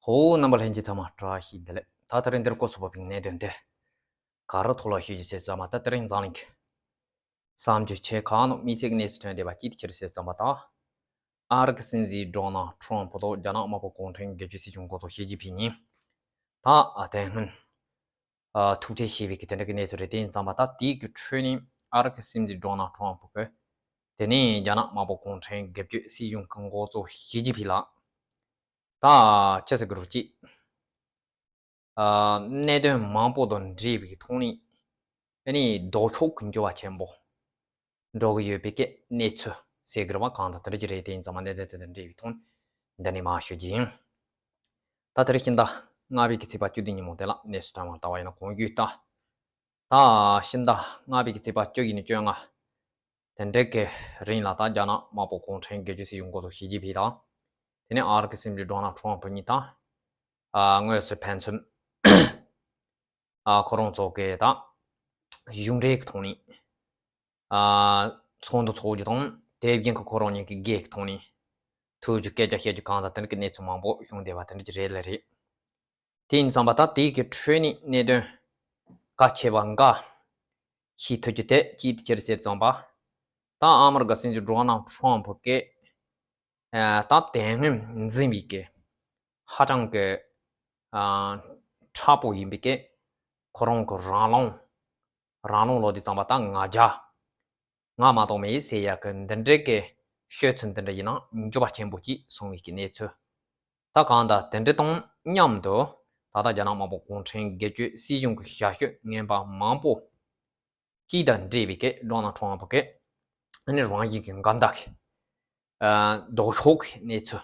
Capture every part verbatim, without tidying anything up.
ཧོ། རྣམ་པ་ལྷན་རྒྱས་ཚང་མ་བཀྲ་ཤིས་བདེ་ལེགས། ད་དེ་རིང་འདིར་སྐོར་སོགས་པ་བའི་གནད་དོན་དེ་ག་རེ་ཐོག་ལ་ཞུ་རྒྱུ་ཟེར་ཙམ་པ། ད་དེ་རིང་འཛམ་གླིང་གི་གསར་འགྱུར་ཆེ་ཁག་ནང་དམིགས་བསལ་གྱི་གནས་ཚུལ་ཐོན་བསྡད་པ་ཅིག་དེ་ཅི་རེད་ཟེར་ཙམ་པ། ད་ཨ་རི་གི་སྲིད་འཛིན་ཌོ་ནལ་ཊམ་ཕུ་དང་རྒྱ་ནག་དམར་པོ་གུང་ཁྲན་སྒེར་གཅོད་སྲིད་གཞུང་འགོ་གཙོ་ཞི་ཅིན་ཕིང་གཉིས་ད་དེ་སྔོན་ཨ་ཐུག་འཕྲད་བྱས་པའི་གི་དེ་འདྲ་གི་གནས་ཚུལ་རེད། དེ་ཡིན་ཙམ་པ་ད་དེའི་གི་ཁྲོད་ནས་ཨ་རི་གི་སྲིད་འཛིན་ཌོ་ནལ་ཊམ་ཕུ་གི་དེ་ནས་རྒྱ་ནག་དམར་པོ་གུང་ཁྲན་སྒེར་གཅོད་སྲིད་གཞུང་གི་འགོ་གཙོ་ཞི་ཅིན་ཕིང་ལ་ད་ཅི་ཟེར་དགོས་རེད། ཅིག་ཨ་གནད་དོན་མང་པོ་དང་འབྲེལ་བའི་ཐོག་ནས་ཨ་ནི་ལྡོག་ཕྱོགས་ཀྱི་འགྱུར་བ་ཆེན་པོ་འགྲོ་གི་ཡོད་པའི་གི་གནས་ཚུལ་ཟེར་དགོས་རེད་པ། གང་ལྟར་དེ་འདྲ་ཅིག་རེད། དེ་ཡིན་ཙང་མ་གནད་དོན་དེ་དང་འབྲེལ་བའི་ཐོག་འདི་ནས་མར་ཞུ་རྒྱུ་ཡིན། ད་དེ་རིང་ཕྱི་ཟླ་ལྔ་པའི་གི་ཚེས་པ་བཅུ་བདུན་ཉིན་མོ་དེ་ལ་གནས་ཚུལ་ཐོན་པར་ལྟ་བ་ཡིན་ན་གོང་བརྗོད་ལྟར། ད་ཕྱི་ཟླ་ལྔ་པའི་གི་ཚེས་པ་བཅུ་བཞི་ནས་བཅོ་ལྔ་དེ་འདྲའི་གི་རིང་ལ་ད་རྒྱ་ནག་དམར་པོ་གུང་ཁྲན་སྒེར་གཅོད་སྲིད་གཞུང་འགོ་གཙོ་ཞི་ཅིན་ཕིང་དང་། དེ་ནས་ཨ་རི་གི་སྲིད་འཛིན་ཌོ་ནལ་ཊམ་ཕུ་གཉིས་དང་། ཨ་དངོས་སུ་ཕན་ཚུན་ཨ་ཁོ་རང་ཚོ་གི་ད་གཞུང་འབྲེལ་གྱི་ཐོག་ནས་ཨ་ཚོགས་འདུ་འཚོགས་རྒྱུ་དང་། དེ་བཞིན་གྱི་ཁོ་རང་གཉིས་ཀྱི་སྒེར་གྱི་ཐོག་ནས་ཐུག་རྒྱུ་སྐད་ཆ་བཤད་རྒྱུ་གང་དང་དེ་འདྲ་གི་གནས་ཚུལ་མང་པོ་བྱུང་བསྡད་པ་དེ་འདྲ་ཅིག་རེད་ལ་རེད། དེ་ཡིན་ཙམ་པ་ད་དེའི་གི་ཁྲོད་ནས་གནད་དོན་གལ་ཆེ་བ་འགའ་ཤེས་ཐུབ་རྒྱུ་དེ་ཅིག་དེ་ཅི་རེད་ཟེར་ཙམ་པ། ད་ཨ་མི་རི་ཀ་སྲིད་འཛིན་ཌོ་ནལ་ཊམ་ཕུ་གིས་ཨ་ད་དེ་སྔོན་འཛིན་པའི་གི་ཧ་ཅང་གི་ཨ་མཁྲེགས་པོ་ཡིན་པའི་གི་ཁོ་རང་གི་རང་ལུང་རང་ལུང་ལོ་དེ་ཙམ་པ་ད་ང་རྒྱལ་ང་མ་གཏོགས་མེད་ཟེར་ཡག་གི་འདི་འདྲའི་གི་ཤོད་ཚུལ་འདི་འདྲ་ཡིན་ན་འགྱུར་བ་ཆེན་པོ་ཅིག་སོང་བའི་གི་གནས་ཚུལ། ད་གང་ལྟར་དེ་འདྲ་དང་མཉམ་དུ་ད་ལྟ་རྒྱ་ནག་དམར་པོ་གུང་ཁྲན་སྒེར་གཅོད་སྲིད་གཞུང་གི་ཞབས་ཞུ་ངན་པ་མང་པོ་ཅིག་དང་འབྲེལ་བའི་གི་ཌོ་ནལ་ཊམ་ཕུ་གིས་ཨ་ནི་རང་བཞིན་གི་འགལ་ཟླ་གི་ཨ་ལྡོག་ཕྱོགས་གི་གནས་ཚུལ་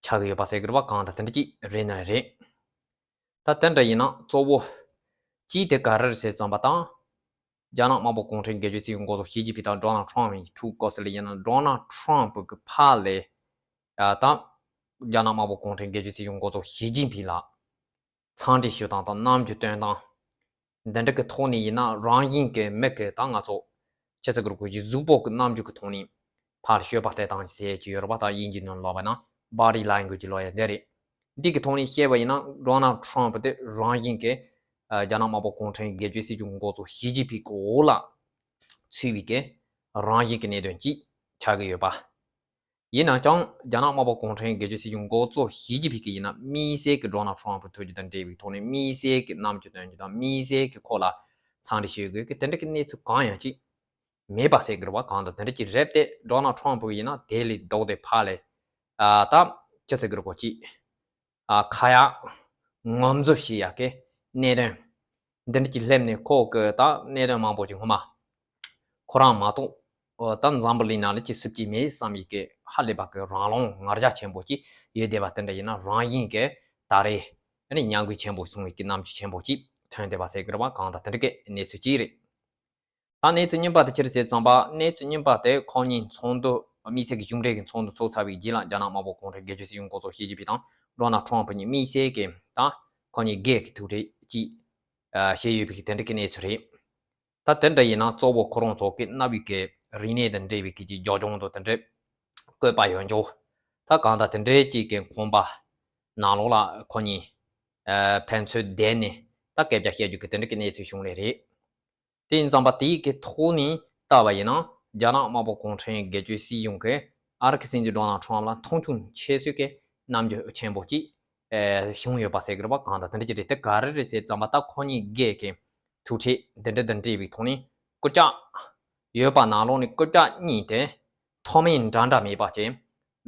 ཆགས་ཀྱི་ཡོད་པ་ཟེར་གི་རེད་པ། གང་ལྟར་དེ་འདྲ་ཅིག་རེད་ན་རེད། ད་དེ་འདྲ་ཡིན་ན་གཙོ་བོ་གཅིག་དེ་ག་རེ་རེད་ཟེར་ཙམ་པ་དང་། རྒྱ་ནག་དམར་པོ་གུང་ཁྲན་སྒེར་གཅོད་སྲིད་གཞུང་འགོ་གཙོ་ཞི་ཅིན་ཕིང་དང་ཌོ་ནལ་ཊམ་ཕུ་གཉིས་ཐུག་སྐབས་སུ་ལ་ཡིན་ན། ཌོ་ནལ་ཊམ་ཕུ་གི་ཕར་ལས་ཨ་ད་རྒྱ་ནག་དམར་པོ་གུང་ཁྲན་སྒེར་གཅོད་སྲིད་གཞུང་འགོ་གཙོ་ཞི་ཅིན་ཕིང་ལ་འཚམས་འདྲི་ཞུ་སྟངས་དང་རྣམ་འགྱུར་སྟོན་སྟངས་འདི་འདྲ་གི་ཐོག་ནས་ཡིན་ན་རང་བཞིན་གྱི་མི་གི་ད་ང་ཚོ་ཅི་ཟེར་དགོས་རེད། གཟུགས་པོ་གི་རྣམ་འགྱུར་གི་ཐོག་ནས་ཕར་ཤོད་པ་སྟེར་སྟངས་ཟེར་གྱི་ཡོད་རེད་པ། ད་དབྱིན་ཇིའི་ནང་ལབ་པ་ན་body language ལབ་ཡ་འདི་རེད། འདི་གི་ཐོག་ནས་བཤད་པ་ཡིན་ན་ཌོ་ནལ་ཊམ་ཕུ་དེ་རང་བཞིན་གྱི་ཨ་རྒྱ་ནག་དམར་པོ་གུང་ཁྲན་སྒེར་གཅོད་སྲིད་གཞུང་འགོ་གཙོ་ཞི་ཅིན་ཕིང་གི་འོག་ལ་ཚུད་པའི་གི་རང་བཞིན་གྱི་གནད་དོན་ཅིག་ཆགས་ཀྱི་ཡོད་པ། ཡིན་ན་ཀྱང་རྒྱ་ནག་དམར་པོ་གུང་ཁྲན་སྒེར་གཅོད་སྲིད་གཞུང་འགོ་གཙོ་ཞི་ཅིན་ཕིང་གིས་ཡིན་ན་དམིགས་བསལ་གྱི་ཌོ་ནལ་ཊམ་ཕུ་ཐུག་རྒྱུ་དང་འབྲེལ་བའི་ཐོག་ནས་དམིགས་བསལ་གྱི་རྣམ་འགྱུར་སྟོན་རྒྱུ་དང་། དམིགས་བསལ་གྱི་ཁོ་ལ་འཚམས་འདྲི་ཞུ་དགོས་ཀྱི་དེ་འདྲ་གི་གནས་ཚུལ་གང་ཡང་ཅིག་མེད་པ་ཟེར་གི་རེད་པ། གང་ལྟར་དེ་འདྲ་ཅིག་རེད་དེ། ཌོ་ནལ་ཊམ་ཕུ་ཡིན་ན་དེ་ལས་ལྡོག་སྟེ་ཕར་ལས་ཨ་ད་ཅི་ཟེར་གི་རེད་གོ། ཅིག་ཨ་ཁ་ཡག་ངོམ་བཟོ་བྱེད་ཡག་གི་གནད་དོན་འདི་འདྲ་ཅིག་སླེབས་ནས་ཁོ་གི་ད་གནད་དོན་མང་པོ་ཅིག་སྔོན་མ་ཁོ་རང་མ་གཏོགས་ཨོ་ད་འཛམ་བུ་གླིང་ནང་ལ་ཅིག་སུབ་ཀྱི་མེད་བསམ་ཡས་ཀྱི་ཧ་ལས་པ་གི་རང་ལུང་ང་རྒྱལ་ཆེན་པོ་ཅིག་ཡོད་བསྡད་པ་དེ་འདྲ་ཡིན་ན། རང་བཞིན་གྱི་ད་རེས་ཨ་ནི་མྱ་ངན་ཆེན་པོ་སོང་བའི་གི་རྣམ་འགྱུར་ཆེན་པོ་ཅིག་ཐོན་བསྡད་པ་ཟེར་གི་རེད་པ། གང་ལྟར་དེ་འདྲ་གི་གནས་ཚུལ་ཅིག་རེད། ད་གནས་ཚུལ་རྙིང་པ་དེ་ཅི་རེད་ཟེར་ཙམ་པ། གནས་ཚུལ་རྙིང་པ་དེ་ཁོང་གཉིས་ཚོགས་འདུ་དམིགས་བསལ་གྱི་གཞུང་འབྲེལ་གྱི་ཚོགས་འདུ་ཚོགས་ཚར་བའི་རྗེས་ལ་རྒྱ་ནག་དམར་པོ་གུང་ཁྲན་སྒེར་གཅོད་སྲིད་གཞུང་འགོ་གཙོ་ཞི་ཅིན་ཕིང་དང་ཌོ་ནལ་ཊམ་ཕུ་གཉིས་དམིགས་བསལ་གྱི་ད་ཁོང་གཉིས་སྒེར་གྱི་ཐུག་འཕྲད་ཅིག་ཨ་བྱས་ཡོད་པའི་གི་དེ་འདྲ་གི་གནས་ཚུལ་རེད། ད་དེ་འདྲ་ཡིན་ན་གཙོ་བོ་ཁོ་རང་ཚོ་གི་གནའ་བོའི་གི་རིག་གནས་དང་འབྲེལ་བའི་གི་ཅིག་སྦྱོར་སྦྱོང་དང་དེ་འདྲའི་བཀོད་པ་ཡོད་འཇོག་ད་གང་ལྟར་དེ་འདྲའི་ཅིག་གི་ཁང་པ་ནང་ལོགས་ལ་ཁོ་གཉིས་ཨ་ཕན་ཚུན་བསྡད་ནས་ད་སྐད་ཆ་བཤད་རྒྱུ་གི་དེ་འདྲ་གི་གནས་ཚུལ་བྱུང་ནས་རེད། དེ་ཡིན་ཙམ་པ་དེའི་གི་ཐོག་ནས་བལྟས་པ་ཡིན་ན། རྒྱ་ནག་དམར་པོ་གུང་ཁྲན་སྒེར་གཅོད་སྲིད་གཞུང་གིས་ཨ་རི་གི་སྲིད་འཛིན་ཌོ་ནལ་ཊམ་ལ་མཐོང་ཆུང་བྱེད་སྲོལ་གྱི་རྣམ་འགྱུར་ཆེན་པོ་ཅིག་ཨེ་བྱུང་ཡོད་པ་ཟེར་གི་རེད་པ། གང་ལྟར་དེ་འདྲ་ཅིག་རེད། དེ་ག་རེ་རེད་ཟེར་ཙམ་པ། ད་ཁོ་གཉིས་སྒེར་གྱི་ཐུག་འཕྲད་འདི་འདྲ་དང་འབྲེལ་བའི་ཐོག་ནས་རྐུབ་བཀྱག་ཡོད་པ་ནང་ལོགས་ནས་རྐུབ་བཀྱག་གཉིས་དེ་མཐོ་དམན་འདྲ་འདྲ་མེད་པ་བྱས།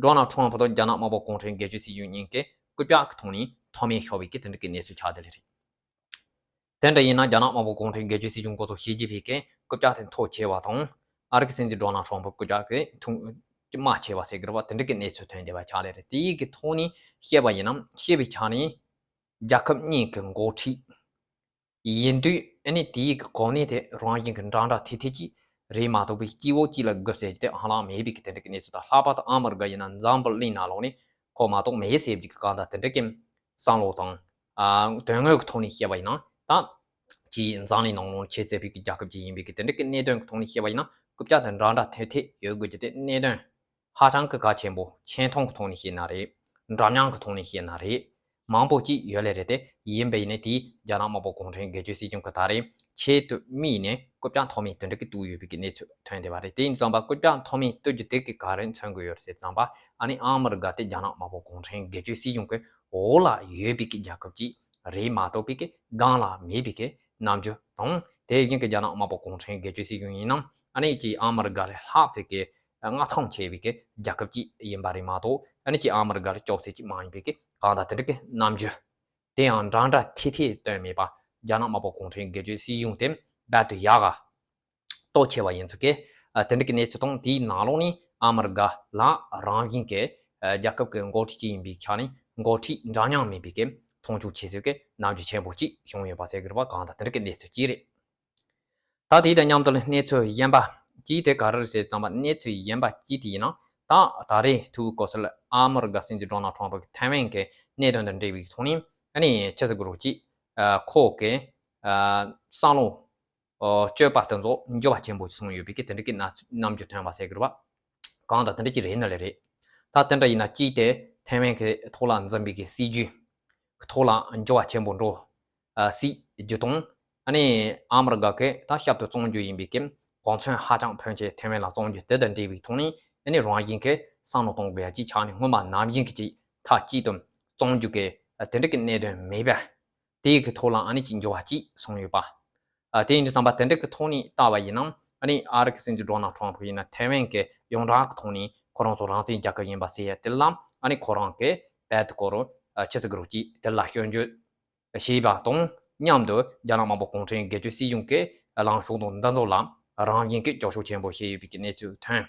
ཌོ་ནལ་ཊམ་ཕུ་དང་རྒྱ་ནག་དམར་པོ་གུང་ཁྲན་སྒེར་གཅོད་སྲིད་གཞུང་གཉིས་ཀས་རྐུབ་བཀྱག་གི་ཐོག་ནས་མཐོ་དམན་ཤོར་བའི་གི་དེ་འདྲ་གི་གནས་ཚུལ་ཆགས་བསྡད་ལེ་རེད། དེ་འདྲ་ཡིན་ན་རྒྱ་ནག་དམར་པོ་གུང་ཁྲན་སྒེར་གཅོད་སྲིད་གཞུང་འགོ་གཙོ་ཞི་ཅིན་ཕིང་གིས་རྐུབ་བཀྱག་དེ་མཐོ་ཆེ་བ་དང་། ཨ་རི་གི་སྲིད་འཛིན་ཌོ་ནལ་ཊམ་ཕུ་རྐུབ་བཀྱག་གི་ཐུང་དམའ་ཆེ་བ་ཟེར་གི་རེད་པ། དེ་འདྲ་གི་གནས་ཚུལ་ཐོན་བསྡད་པ་ཆགས་ལེ་རེད། དེའི་གི་ཐོག་ནས་བཤད་པ་ཡིན་ན། བཤད་པའི་ཆ་ནས་རྒྱལ་ཁབ་གཉིས་ཀྱི་འགོ་ཁྲིད་ཡིན་དུས་ཨ་ནི་དེའི་གི་གོ་གནས་དེ་རང་བཞིན་གྱི་འདྲ་འདྲ་ཐད་ཐད་ཅིག་རེད་མ་གཏོགས་པའི་སྐྱིད་པོ་གཅིག་ལ་སྒུག་ཟེར་གྱི་དེ་ཧ་ལམ་མེད་པའི་གི་དེ་འདྲ་གི་གནས་ཚུལ་དང་། ལྷག་པར་དུ་ཨ་མི་རི་ཀ་ཡིན་ན་འཛམ་བུ་གླིང་ནང་ལོགས་ནས་ཁོ་མ་གཏོགས་མེད་ཟེར་གྱི་གི་གང་ལྟར་དེ་འདྲ་གི་བསམ་བློ་དང་། ཨ་དོན་དངོས་ཀྱི་ཐོག་ནས་བཤད་པ་ཡིན་ན། ད་ཅིག་འཛམ་གླིང་ནང་ལོགས་ཆེས་ཚད་ཕུད་ཀྱི་རྒྱལ་ཁབ་ཅིག་ཡིན་པའི་གི་དེ་འདྲ་གི་གནད་དོན་གྱི་ཐོག་ནས་བཤད་པ་ཡིན་ན། རྐུབ་བཀྱག་དེ་འདྲ་འདྲ་ཐད་ཐད་ཡོད་དགོས་ཀྱི་དེ་གནད་དོན་ཧ་ཅང་གི་གལ་ཆེན་པོ། ཆེ་མཐོང་གི་ཐོག་ནས་བཤད་ན་རེད། འདྲ་མཉམ་གྱི་ཐོག་ནས་བཤད་ན་རེད། མང་པོ་ཅིག་ཡོད་ལེ་རེད་དེ། ཡིན་པ་ཡིན་ནའི་དེའི་རྒྱ་ནག་དམར་པོ་གུང་ཁྲན་སྒེར་གཅོད་སྲིད་གཞུང་གི་ད་རེས་ཆེད་དུ་དམིགས་ནས་རྐུབ་བཀྱག་མཐོ་དམན་དེ་འདྲ་གི་བཏུགས་ཡོད་པའི་གི་གནས་ཚུལ་ཐོན་བསྡད་པ་རེད། དེ་ཡིན་དུས་ཙམ་པ་རྐུབ་བཀྱག་མཐོ་དམན་བཏུག་རྒྱུ་དེ་གི་ག་རེ་མཚོན་གི་ཡོད་རེད་ཟེར་ཙམ་པ། ཨ་ནི་ཨ་མི་རི་ཀ་དེ་རྒྱ་ནག་དམར་པོ་གུང་ཁྲན་སྒེར་གཅོད་སྲིད་གཞུང་གི་འོག་ལ་ཡོད་པའི་གི་རྒྱལ་ཁབ་ཅིག་རེད་མ་གཏོགས་པའི་གི་སྒང་ལ་མེད་པའི་གི་རྣམ་འགྱུར་དང་། དེ་བཞིན་གི་རྒྱ་ནག་དམར་པོ་གུང་ཁྲན་སྒེར་གཅོད་སྲིད་གཞུང་ཡིན་ནམ། ཨ་ནི་ཅིག་ཨ་མི་རི་ཀ་ལས་ལྷག་ཚད་ཀྱི་མངའ་ཐང་ཆེ་བའི་གི་རྒྱལ་ཁབ་ཅིག་ཡིན་པ་རེད་མ་གཏོགས། ཨ་ནི་ཅིག་ཨ་མི་རི་ཀ་ལས་སྐྱོབ་ཚད་ཅིག་མ་ཡིན་པའི་གི་གང་ལྟར་དེ་འདྲ་གི་རྣམ་འགྱུར། དེ་ཡང་འདྲ་འདྲ་ཐེ་ཐེ་སྟོན་མེད་པ། རྒྱ་ནག་དམར་པོ་གུང་ཁྲན་སྒེར་གཅོད་སྲིད་གཞུང་དེ་རྦད་དེ་ཡག་ག་སྟོབས་ཆེ་བ་ཡིན་ཚུལ་གི་ཨ་དེ་འདྲ་གི་གནས་ཚུལ་དང་། དེའི་ནང་ལོགས་ནས་ཨ་མི་རི་ཀ་ལ་རང་བཞིན་གི་ཨ་རྒྱལ་ཁབ་ཀྱི་འགོ་ཁྲིད་ཅིག་ཡིན་པའི་ཆ་ནས་འགོ་ཁྲིད་འདྲ་མཉམ་མེད་པའི་གི་མཐོང་ཆུང་བྱེད་ཚུལ་གི་རྣམ་འགྱུར་ཆེན་པོ་ཅིག་བྱུང་ཡོད་པ་ཟེར་གི་རེད་པ། གང་ལྟར་དེ་འདྲ་གི་གནས་ཚུལ་ཅིག་རེད། ད་དེ་དང་མཉམ་དུ་གནས་ཚུལ་གཞན་པ་གཅིག་དེ་ག་རེ་རེད་ཟེར་ཙམ་པ། གནས་ཚུལ་གཞན་པ་གཅིག་དེ་ཡིན་ན། ད་ད་རེས་ཐུག་གོ་སར་ཨ་མི་རི་ཀ་སྲིད་འཛིན་ཌོ་ནལ་ཊམ་ཕ་གི་ཐའེ་ཝན་གྱི་གནད་དོན་དང་འབྲེལ་བའི་ཐོག་ནས། ཨ་ནི་ཆི་ཟེར་དགོས་རེད། ཅིག་ཨ་ཁོ་གི་ཨ་བསམ་བློ་ཨ་སྤྱོད་པ་དེ་ཚོ་འགྱུར་བ་ཆེན་པོ་སོང་ཡོད་པའི་གི་དེ་འདྲ་གི་གནས་ཚུལ་རྣམ་འགྱུར་ཐོན་པ་ཟེར་དགོས་རེད་པ། གང་ལྟར་དེ་འདྲ་ཅིག་རེད་ནི་ལས་རེད། ད་དེ་འདྲ་ཡིན་ན། གཅིག་དེ་ཐའེ་ཝན་གྱི་ཐོག་ལ་འཛིན་པའི་གི་སྲིད་ཇུས་ཐོག་ལ་འགྱུར་བ་ཆེན་པོ་འགྲོ་ཨ་སྲིད་ཇུས་དང་། ཨ་ནི་ཨ་མི་རི་ཀ་གི་ད་ཞབས་ཏོག་བཙོང་རྒྱུ་ཡིན་པའི་གི་གོ་མཚོན་ཧ་ཅང་ཕོན་ཆེ་ཐའེ་ཝན་ལ་བཙོང་རྒྱུ་དེ་དང་འབྲེལ་བའི་ཐོག་ནས། ཨ་ནི་རང་བཞིན་གི་བསམ་བློ་གཏོང་དགོས་ཡ་ཅིག་ཆགས་ནས། སྔོན་མ་ནམ་བཞིན་གི་ཅིག་མཐའ་གཅིག་ཏུ་བཙོང་རྒྱུ་གི་ཨ་དེ་འདྲ་གི་གནད་དོན་མེད་པ། དེའི་གི་ཐོག་ལ་ཨ་ནི་ཅིག་འགྱུར་བ་ཅིག་སོང་ཡོད་པ། ཨ་དེ་ཡིན་དུས་ཙམ་པ་དེ་འདྲ་གི་ཐོག་ནས་བལྟས་པ་ཡིན་ན། ཨ་ནི་ཨ་རི་གི་སྲིད་འཛིན་ཌོ་ནལ་ཊམ་ཕ་ཡིན་ན། ཐའེ་ཝན་གི་ཡོངས་གྲགས་གི་ཐོག་ནས་ཁོ་རང་ཚོ་རང་བཙན་རྒྱལ་ཁབ་ཡིན་པ་ཟེར་ཡ་དེ་ལ། ཨ་ནི་ཁོ་རང་གི་རྦད་དེ་ཁོ་རང་ཨ་ཆི་ཟེར་དགོས་རེད། ཅིག་དེ་ལ་སྐྱོན་བརྗོད་བྱས་པ་དང་མཉམ་དུ། རྒྱ་ནག་དམར་པོ་གུང་ཁྲན་སྒེར་གཅོད་སྲིད་གཞུང་གི་ལངས་ཕྱོགས་དང་འདི་ཚོ་ལ་རང་བཞིན་གྱིས་སྐྱོན་བརྗོད་ཆེན་པོ་བྱས་ཡོད་པའི་གི་གནས་ཚུལ་ཐོན་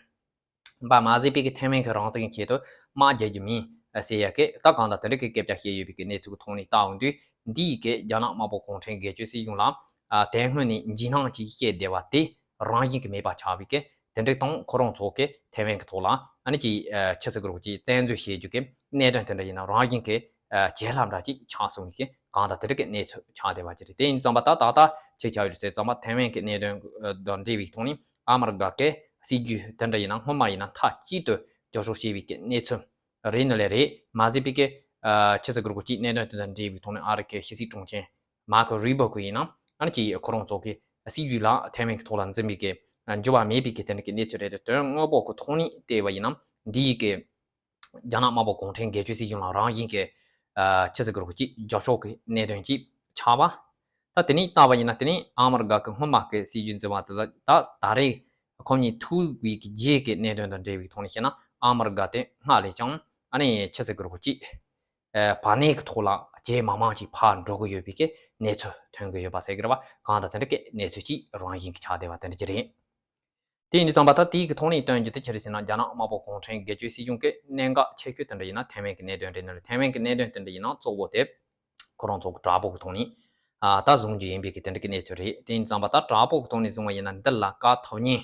པ་མ་ཟད་པའི་གི་ཐའེ་ཝན་གྱི་རང་བཙན་གྱི་ཆེད་དུ་དམག་རྒྱག་རྒྱུ་མིན་ཟེར་ཡ་གི་ད་གང་ལྟར་དེ་འདྲ་གི་སྐད་ཆ་བཤད་ཡོད་པའི་གི་གནས་ཚུལ་གྱི་ཐོག་ནས་བལྟ་འོང་དུས། འདི་ཡི་གི་རྒྱ་ནག་དམར་པོ་གུང་ཁྲན་སྒེར་གཅོད་སྲིད་གཞུང་ལ་ཨ་དེ་སྔོན་ནས་འཇིགས་སྣང་ཅིག་སྐྱེས་བསྡད་པ་དེ་རང་བཞིན་གྱིས་མེད་པ་ཆགས་པའི་གི་དེ་འདྲ་དང་། ཁོ་རང་ཚོ་གི་ཐའེ་ཝན་གྱི་ཐོག་ལ་ཨ་ནི་ཅིག་ཨ་ཆི་ཟེར་དགོས་རེད། ཅིག་བཙན་འཛུལ་བྱེད་རྒྱུ་གི་གནད་དོན་དེ་འདྲ་ཡིན་ན། རང་བཞིན་གྱིས་ཨ་བྱེད་ལྷག་འདྲ་ཅིག་ཆགས་སོང་བའི་གི་གང་ལྟར་དེ་འདྲ་གི་གནས་ཚུལ་ཆགས་བསྡད་པ་ཅིག་རེད། དེ་ཡིན་དུས་ཙམ་པ་ད་ད་ལྟ་ཅིག་ཆགས་ཡོད་རེད་ཟེར་ཙམ་པ། ཐའེ་ཝན་གྱི་གནད་དོན་དང་འབྲེལ་བའི་ཐོག་ནས་ཨ་མི་རི་ཀ་གི་སྲིད་ཇུས་དེ་འདྲ་ཡིན་ན། སྔོན་མ་ཡིན་ན་མཐའ་གཅིག་ཏུ་བསྐྱར་གསོ་བྱས་པའི་གི་གནས་ཚུལ་རེད་ནི་ལས་རེད། མ་ཟད་པའི་གི་ཨ་ཆི་ཟེར་དགོས་རེད། ཅིག་གནད་དོན་དེ་དང་འབྲེལ་བའི་ཐོག་ནས་ཨ་རི་གི་ཕྱི་སྲིད་དྲུང་ཆེ་མར་ཁོ་རུ་བྷི་གིས་ཡིན་ན། ཨ་ནི་ཅིག་ཁོ་རང་ཚོ་གི་སྲིད་ཇུས་ལ་ཐའེ་ཝན་གྱི་ཐོག་ལ་འཛིན་པའི་གི་འགྱུར་བ་མེད་པའི་གི་དེ་འདྲ་གི་གནས་ཚུལ་རེད་དེ། དོན་དངོས་པོ་གི་ཐོག་ནས་བལྟས་པ་ཡིན་ན། འདི་ཡི་གི་རྒྱ་ནག་དམར་པོ་གུང་ཁྲན་སྒེར་གཅོད་སྲིད་གཞུང་ལ་རང་བཞིན་གྱི་ཨ་ཆི་ཟེར་དགོས་རེད། ཅིག་རྒྱབ་ཕྱོགས་ཀྱི་གནད་དོན་ཅིག་ཆགས་པ། ད་དེ་ནས་བལྟས་པ་ཡིན་ན། དེ་ནས་ཨ་མི་རི་ཀ་གི་སྔོན་མ་གི་སྲིད་ཇུས་འཛིན་པ་དེ་ད་ད་རེས་ཁོ་གཉིས་ཐུག་པའི་གི་རྗེས་ཀྱི་གནད་དོན་དང་འབྲེལ་བའི་ཐོག་ནས་བཤད་ན། ཨ་མི་རི་ཀ་དེ་སྔར་ལས་ཀྱང་ཨ་ནི་ཆི་ཟེར་དགོས་རེད། ཅིག་ཨ་བར་གནས་ཀྱི་ཐོག་ལ་ཇེ་མང་མང་ཅིག་ཕར་འགྲོ་གི་ཡོད་པའི་གི་གནས་ཚུལ་ཐོན་གི་ཡོད་པ་ཟེར་གི་རེད་པ། གང་ལྟར་དེ་འདྲ་གི་གནས་ཚུལ་ཅིག་རང་བཞིན་གྱི་ཆགས་བསྡད་པ་དེ་འདྲ་ཅིག་རེད། དེ་ཡིན་དུས་ཙམ་པ་ད་དེའི་གི་ཐོག་ནས་སྟོན་རྒྱུ་དེ་ཅི་རེད་ཟེར་ན། རྒྱ་ནག་དམར་པོ་གུང་ཁྲན་སྒེར་གཅོད་སྲིད་གཞུང་གི་གནད་འགག་ཆེ་ཤོས་དེ་འདྲ་ཡིན་ན་ཐའེ་ཝན་གི་གནད་དོན་རེད་ནི་ལས། ཐའེ་ཝན་གི་གནད་དོན་དེ་འདྲ་ཡིན་ན་གཙོ་བོ་དེ་ཁོ་རང་ཚོ་གི་དྲག་པོ་གི་ཐོག་ནས་ཨ་ད་བཟུང་རྒྱུ་ཡིན་པའི་གི་དེ་འདྲ་གི་གནས་ཚུལ་རེད། དེ་ཡིན་ཙམ་པ་ད་དྲག་པོ་གི་ཐོག་ནས་བཟུང་བ་ཡིན་ན། འདི་ལ་བཀག་ཐུབ་མཁན་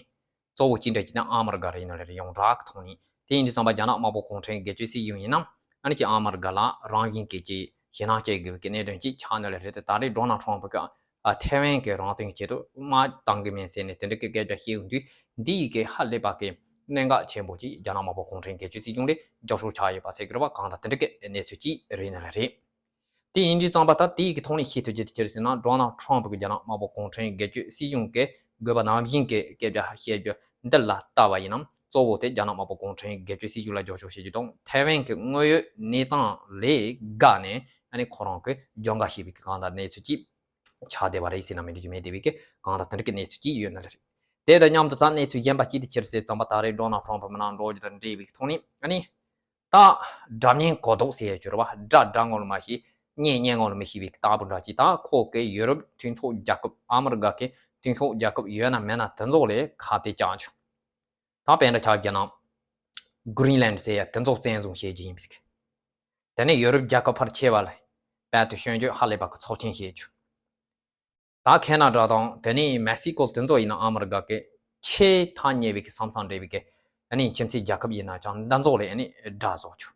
གཙོ་བོ་གཅིག་འདྲ་གཅིག་ནི་ཨ་མི་རི་ཀ་རེད་ནི་ལས་རེད། ཡོངས་གྲགས་གི་ཐོག་ནས། དེ་ཡིན་དུས་ཙམ་པ་རྒྱ་ནག་དམར་པོ་གུང་ཁྲན་སྒེར་གཅོད་སྲིད་གཞུང་ཡིན་ན། ཨ་ནི་ཅིག་ཨ་མི་རི་ཀ་ལ་རང་བཞིན་གྱི་ཅིག་ཞེད་སྣང་སྐྱེ་དགོས་པའི་གནད་དོན་ཅིག་ཆགས་ནི་ལས་རེད་དེ། ད་རེས་ཌོ་ནལ་ཊམ་ཕ་གི་ཨ་ཐའེ་ཝན་གྱི་རང་བཙན་གྱི་ཆེད་དུ་དམག་བཏང་གི་མིན་ཟེར་ནས་དེ་འདྲ་གི་སྐད་ཆ་བཤད་ཡོང་དུས། འདི་ཡི་གི་ཧ་ལས་པ་གི་གནད་འགག་ཆེན་པོ་ཅིག་རྒྱ་ནག་དམར་པོ་གུང་ཁྲན་སྒེར་གཅོད་སྲིད་གཞུང་ལ་རྒྱབ་སྐྱོར་ཆགས་ཡོད་པ་ཟེར་གི་རེད་པ། གང་ལྟར་དེ་འདྲ་གི་གནས་ཚུལ་ཅིག་རེད་ནི་ལས་རེད། དེ་ཡིན་དུས་ཙམ་པ་ད་དེ་ཡི་གི་ཐོག་ནས་ཤེས་ཐུབ་རྒྱུ་དེ་ཅི་རེད་ཟེར་ན། ཌོ་ནལ་ཊམ་ཕ་གི་རྒྱ་ནག་དམར་པོ་གུང་ཁྲན་སྒེར་གཅོད་སྲིད་གཞུང་གི་དགོས་པ་ནང་བཞིན་གྱི་སྐད་ཆ་བཤད་རྒྱུ་འདི་ལ་ལྟ་བ་ཡིན་ན། གཙོ་བོ་དེ་རྒྱ་ནག་དམར་པོ་གུང་ཁྲན་སྒེར་གཅོད་སྲིད་གཞུང་ལ་རྒྱབ་སྐྱོར་བྱེད་རྒྱུ་དང་། ཐའེ་ཝན་གྱི་དངོས་ཡོད་གནས་སྟངས་ལས་འགལ་ནས་ཨ་ནི་ཁོ་རང་གི་སྦྱོང་བརྡར་བྱས་པའི་གི་གང་ལྟར་གནས་ཚུལ་ཅིག་ཆགས་བསྡད་པ་རེད་ཟེར་ན་མི་འགྲིག་རྒྱུ་མེད་བསྡད་པའི་གི་གང་ལྟར་དེ་འདྲ་གི་གནས་ཚུལ་ཅིག་ཡོད་ནི་རེད། དེ་དང་མཉམ་དུ་ད་གནས་ཚུལ་གཞན་པ་གཅིག་དེ་ཅི་རེད་ཟེར་ཙམ་པ། ད་རེས་ཌོ་ནལ་ཊམ་ཕ་མི་ནང་འགྲོ་རྒྱུ་དང་འབྲེལ་བའི་ཐོག་ནས་ཨ་ནི། ད་དགྲ་མིན་གོ་ལྡོག་ཟེར་ཡ་ཅིག་ཡོད་རེད་པ། དགྲ་དགྲ་ངོ་ལ་མ་ཤེས། གཉེན་གཉེན་ངོ་ལ་མི་ཤེས་པའི་ལྟ་བུ་འདྲ་ཅིག་ད་ཁོ་གི་ཡུ་རོབ་མཐུན་ཚོགས་རྒྱལ་ཁབ། ཨ་མི་རི་ཀ་གི་མཐུན་ཕྱོགས་རྒྱལ་ཁབ་ཡོད་ན་མེད་ན་དེ་ཚོ་ལ་ཁ་གཏད་བཅག་རྒྱུ། ད་དཔེར་ན་ཆ་བཞག་ན་གྷི་རིན་ལན་ཟེར་ཡ་དེ་ཚོ་བཙན་བཟུང་བྱེད་རྒྱུ་ཡིན་པ་ཟིག་དེ་ནས་ཡུ་རོབ་རྒྱལ་ཁབ་ཕལ་ཆེ་བ་ལ་རྦད་དེ་སྐྱོན་བརྗོད་ཧ་ལས་པ་གི་ཚབས་ཆེན་བྱེད་རྒྱུ། ད་ཁེ་ན་ཌ་དང་དེ་ནས་མེག་སི་ཀོ་དེ་ཚོ་ཡིན་ན་ཨ་མི་རི་ཀ་གི་ཆེས་ཐག་ཉེ་བའི་གི་ས་མཚམས་འབྲེལ་བའི་གི་ཨ་ནི་ཁྱིམ་མཚེས་རྒྱལ་ཁབ་ཡིན་ན་ཅང་འདི་ཚོ་ལ་ཨ་ནི་དགྲ་བཟོ་རྒྱུ།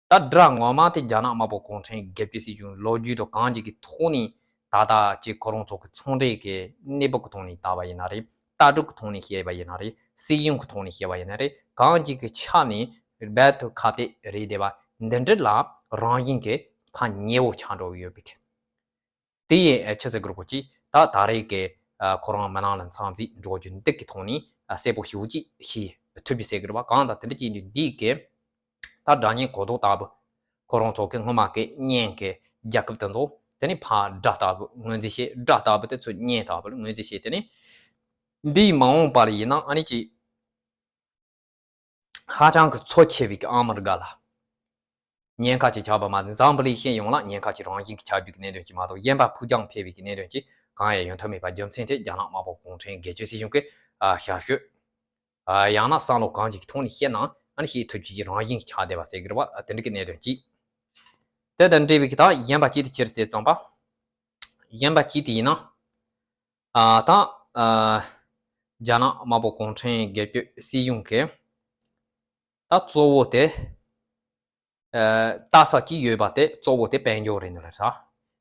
ད་དགྲ་ངོ་མ་དེ་རྒྱ་ནག་དམར་པོ་གུང་ཁྲན་སྒེར་གཅོད་སྲིད་གཞུང་ལོ་རྒྱུས་དང་གང་ཅིག་གི་ཐོག་ནས་ད་ལྟ་ཅིག་ཁོ་རང་ཚོ་གི་ཚོང་འབྲེལ་གི་གནས་བབ་ཀྱི་ཐོག་ནས་བལྟས་པ་ཡིན་ན་རེད། ལྟ་གྲུབ་ཀྱི་ཐོག་ནས་བཤད་པ་ཡིན་ན་རེད། སྲིད་གཞུང་གི་ཐོག་ནས་བཤད་པ་ཡིན་ན་རེད། གང་ཅིག་གི་ཆ་ནས་རྦད་དེ་ཁ་གཏད་རེད་བསྡད་པ་འདི་འདྲ་ལ་རང་བཞིན་གྱི་ ཐག་ཉེ་བོ་ཆགས་འགྲོ་གི་ཡོད་པའི་ཁེ། དེ་ཡི་ཆི་ཟེར་དགོས་རེད་གོ་ཅི། ད་ད་རེས་ཀྱི་ཁོ་རང་མི་ནང་ལ་མཚམས་འཛིན་འགྲོ་རྒྱུ་འདི་གི་ཐོག་ནས་གསལ་པོ་ཞེ་པོ་ཅིག་ཤེས་ཐུབ་རྒྱུ་ཟེར་གི་རེད་བ། གང་ལྟར་དེ་འདྲ་ཅིག་འདུག་འདི་གི། ད་སྒྲ་སྙན་གོ་ལྡོག་ལྟ་བུ། ཁོ་རང་ཚོ་གི་སྔོན་མ་གི་སྙན་གི་རྒྱལ་ཁབ་དེ་ཚོ་དེ་ནི་ཕར་སྒྲ་ལྟ་བུ་ངོས་འཛིན་བྱེད། སྒྲ་ལྟ་བུ་དེ་ཚོ་སྙན་ལྟ་བུ་ལ་ངོས་འཛིན་བྱེད། དེ་ནི་འདིའི་མ་འོངས་པ་ལ་ཡིན་ན་ཨ་ནི་ཅིག་ཧ་ཅང་གི་ཚོ་ཆེ་བའི་གི་ཨ་མི་རི་ཀ་ལ་ཉེན་ཁ་ཅིག་ཆགས་པ་མ་ཟད། འཛམ་བུ་གླིང་སྤྱི་ཡོངས་ལ་ཉེན་ཁ་ཅིག་རང་བཞིན་གྱི་ཆགས་རྒྱུ་གི་གནད་དོན་ཅིག་མ་གཏོགས། གཞན་པ་ཕུགས་རྒྱང་འཕེལ་བའི་གི་གནད་དོན་ཅིག་གང་ཡང་ཡོང་ཐབས་མེད་པ། རྒྱུ་མཚན་དེ་རྒྱ་ནག་དམར་པོ་གུང་ཁྲན་སྒེར་གཅོད་སྲིད་གཞུང་གི་ཨ་ཞབས་ཞུ། ཨ་ཡང་ན་བསམ་བློ་གང་ཅིག་གི་ཐོག་ནས་བཤད་ན་ཨ་ནི་བཤད་ཐུབ་ཀྱི་རང་བཞིན་གྱི་ཆགས་བསྡད་པ་ཟེར་གི་རེད་བ། དེ་འདྲ་གི་གནད་དོན་ཅིག་དེ་དང་འབྲེལ་བའི་གི་ད་གཞན་པ་ཅིག་དེ་ཅི་རེད་ཟེར་ཙམ་པ། གཞན་པ་ཅིག་དེ་ཡིན་ན། ཨ་ད་ཨ་རྒྱ་ནག་དམར་པོ་གུང་ཁྲན་སྒེར་གཅོད་སྲིད་གཞུང་གི་ད་གཙོ་བོ་དེ། ཨ་ལྟ་ས་ཅིག་ཡོད་པ་དེ། གཙོ་བོ་དེ་དཔལ་འབྱོར་རེད་ནི་རེད་ས།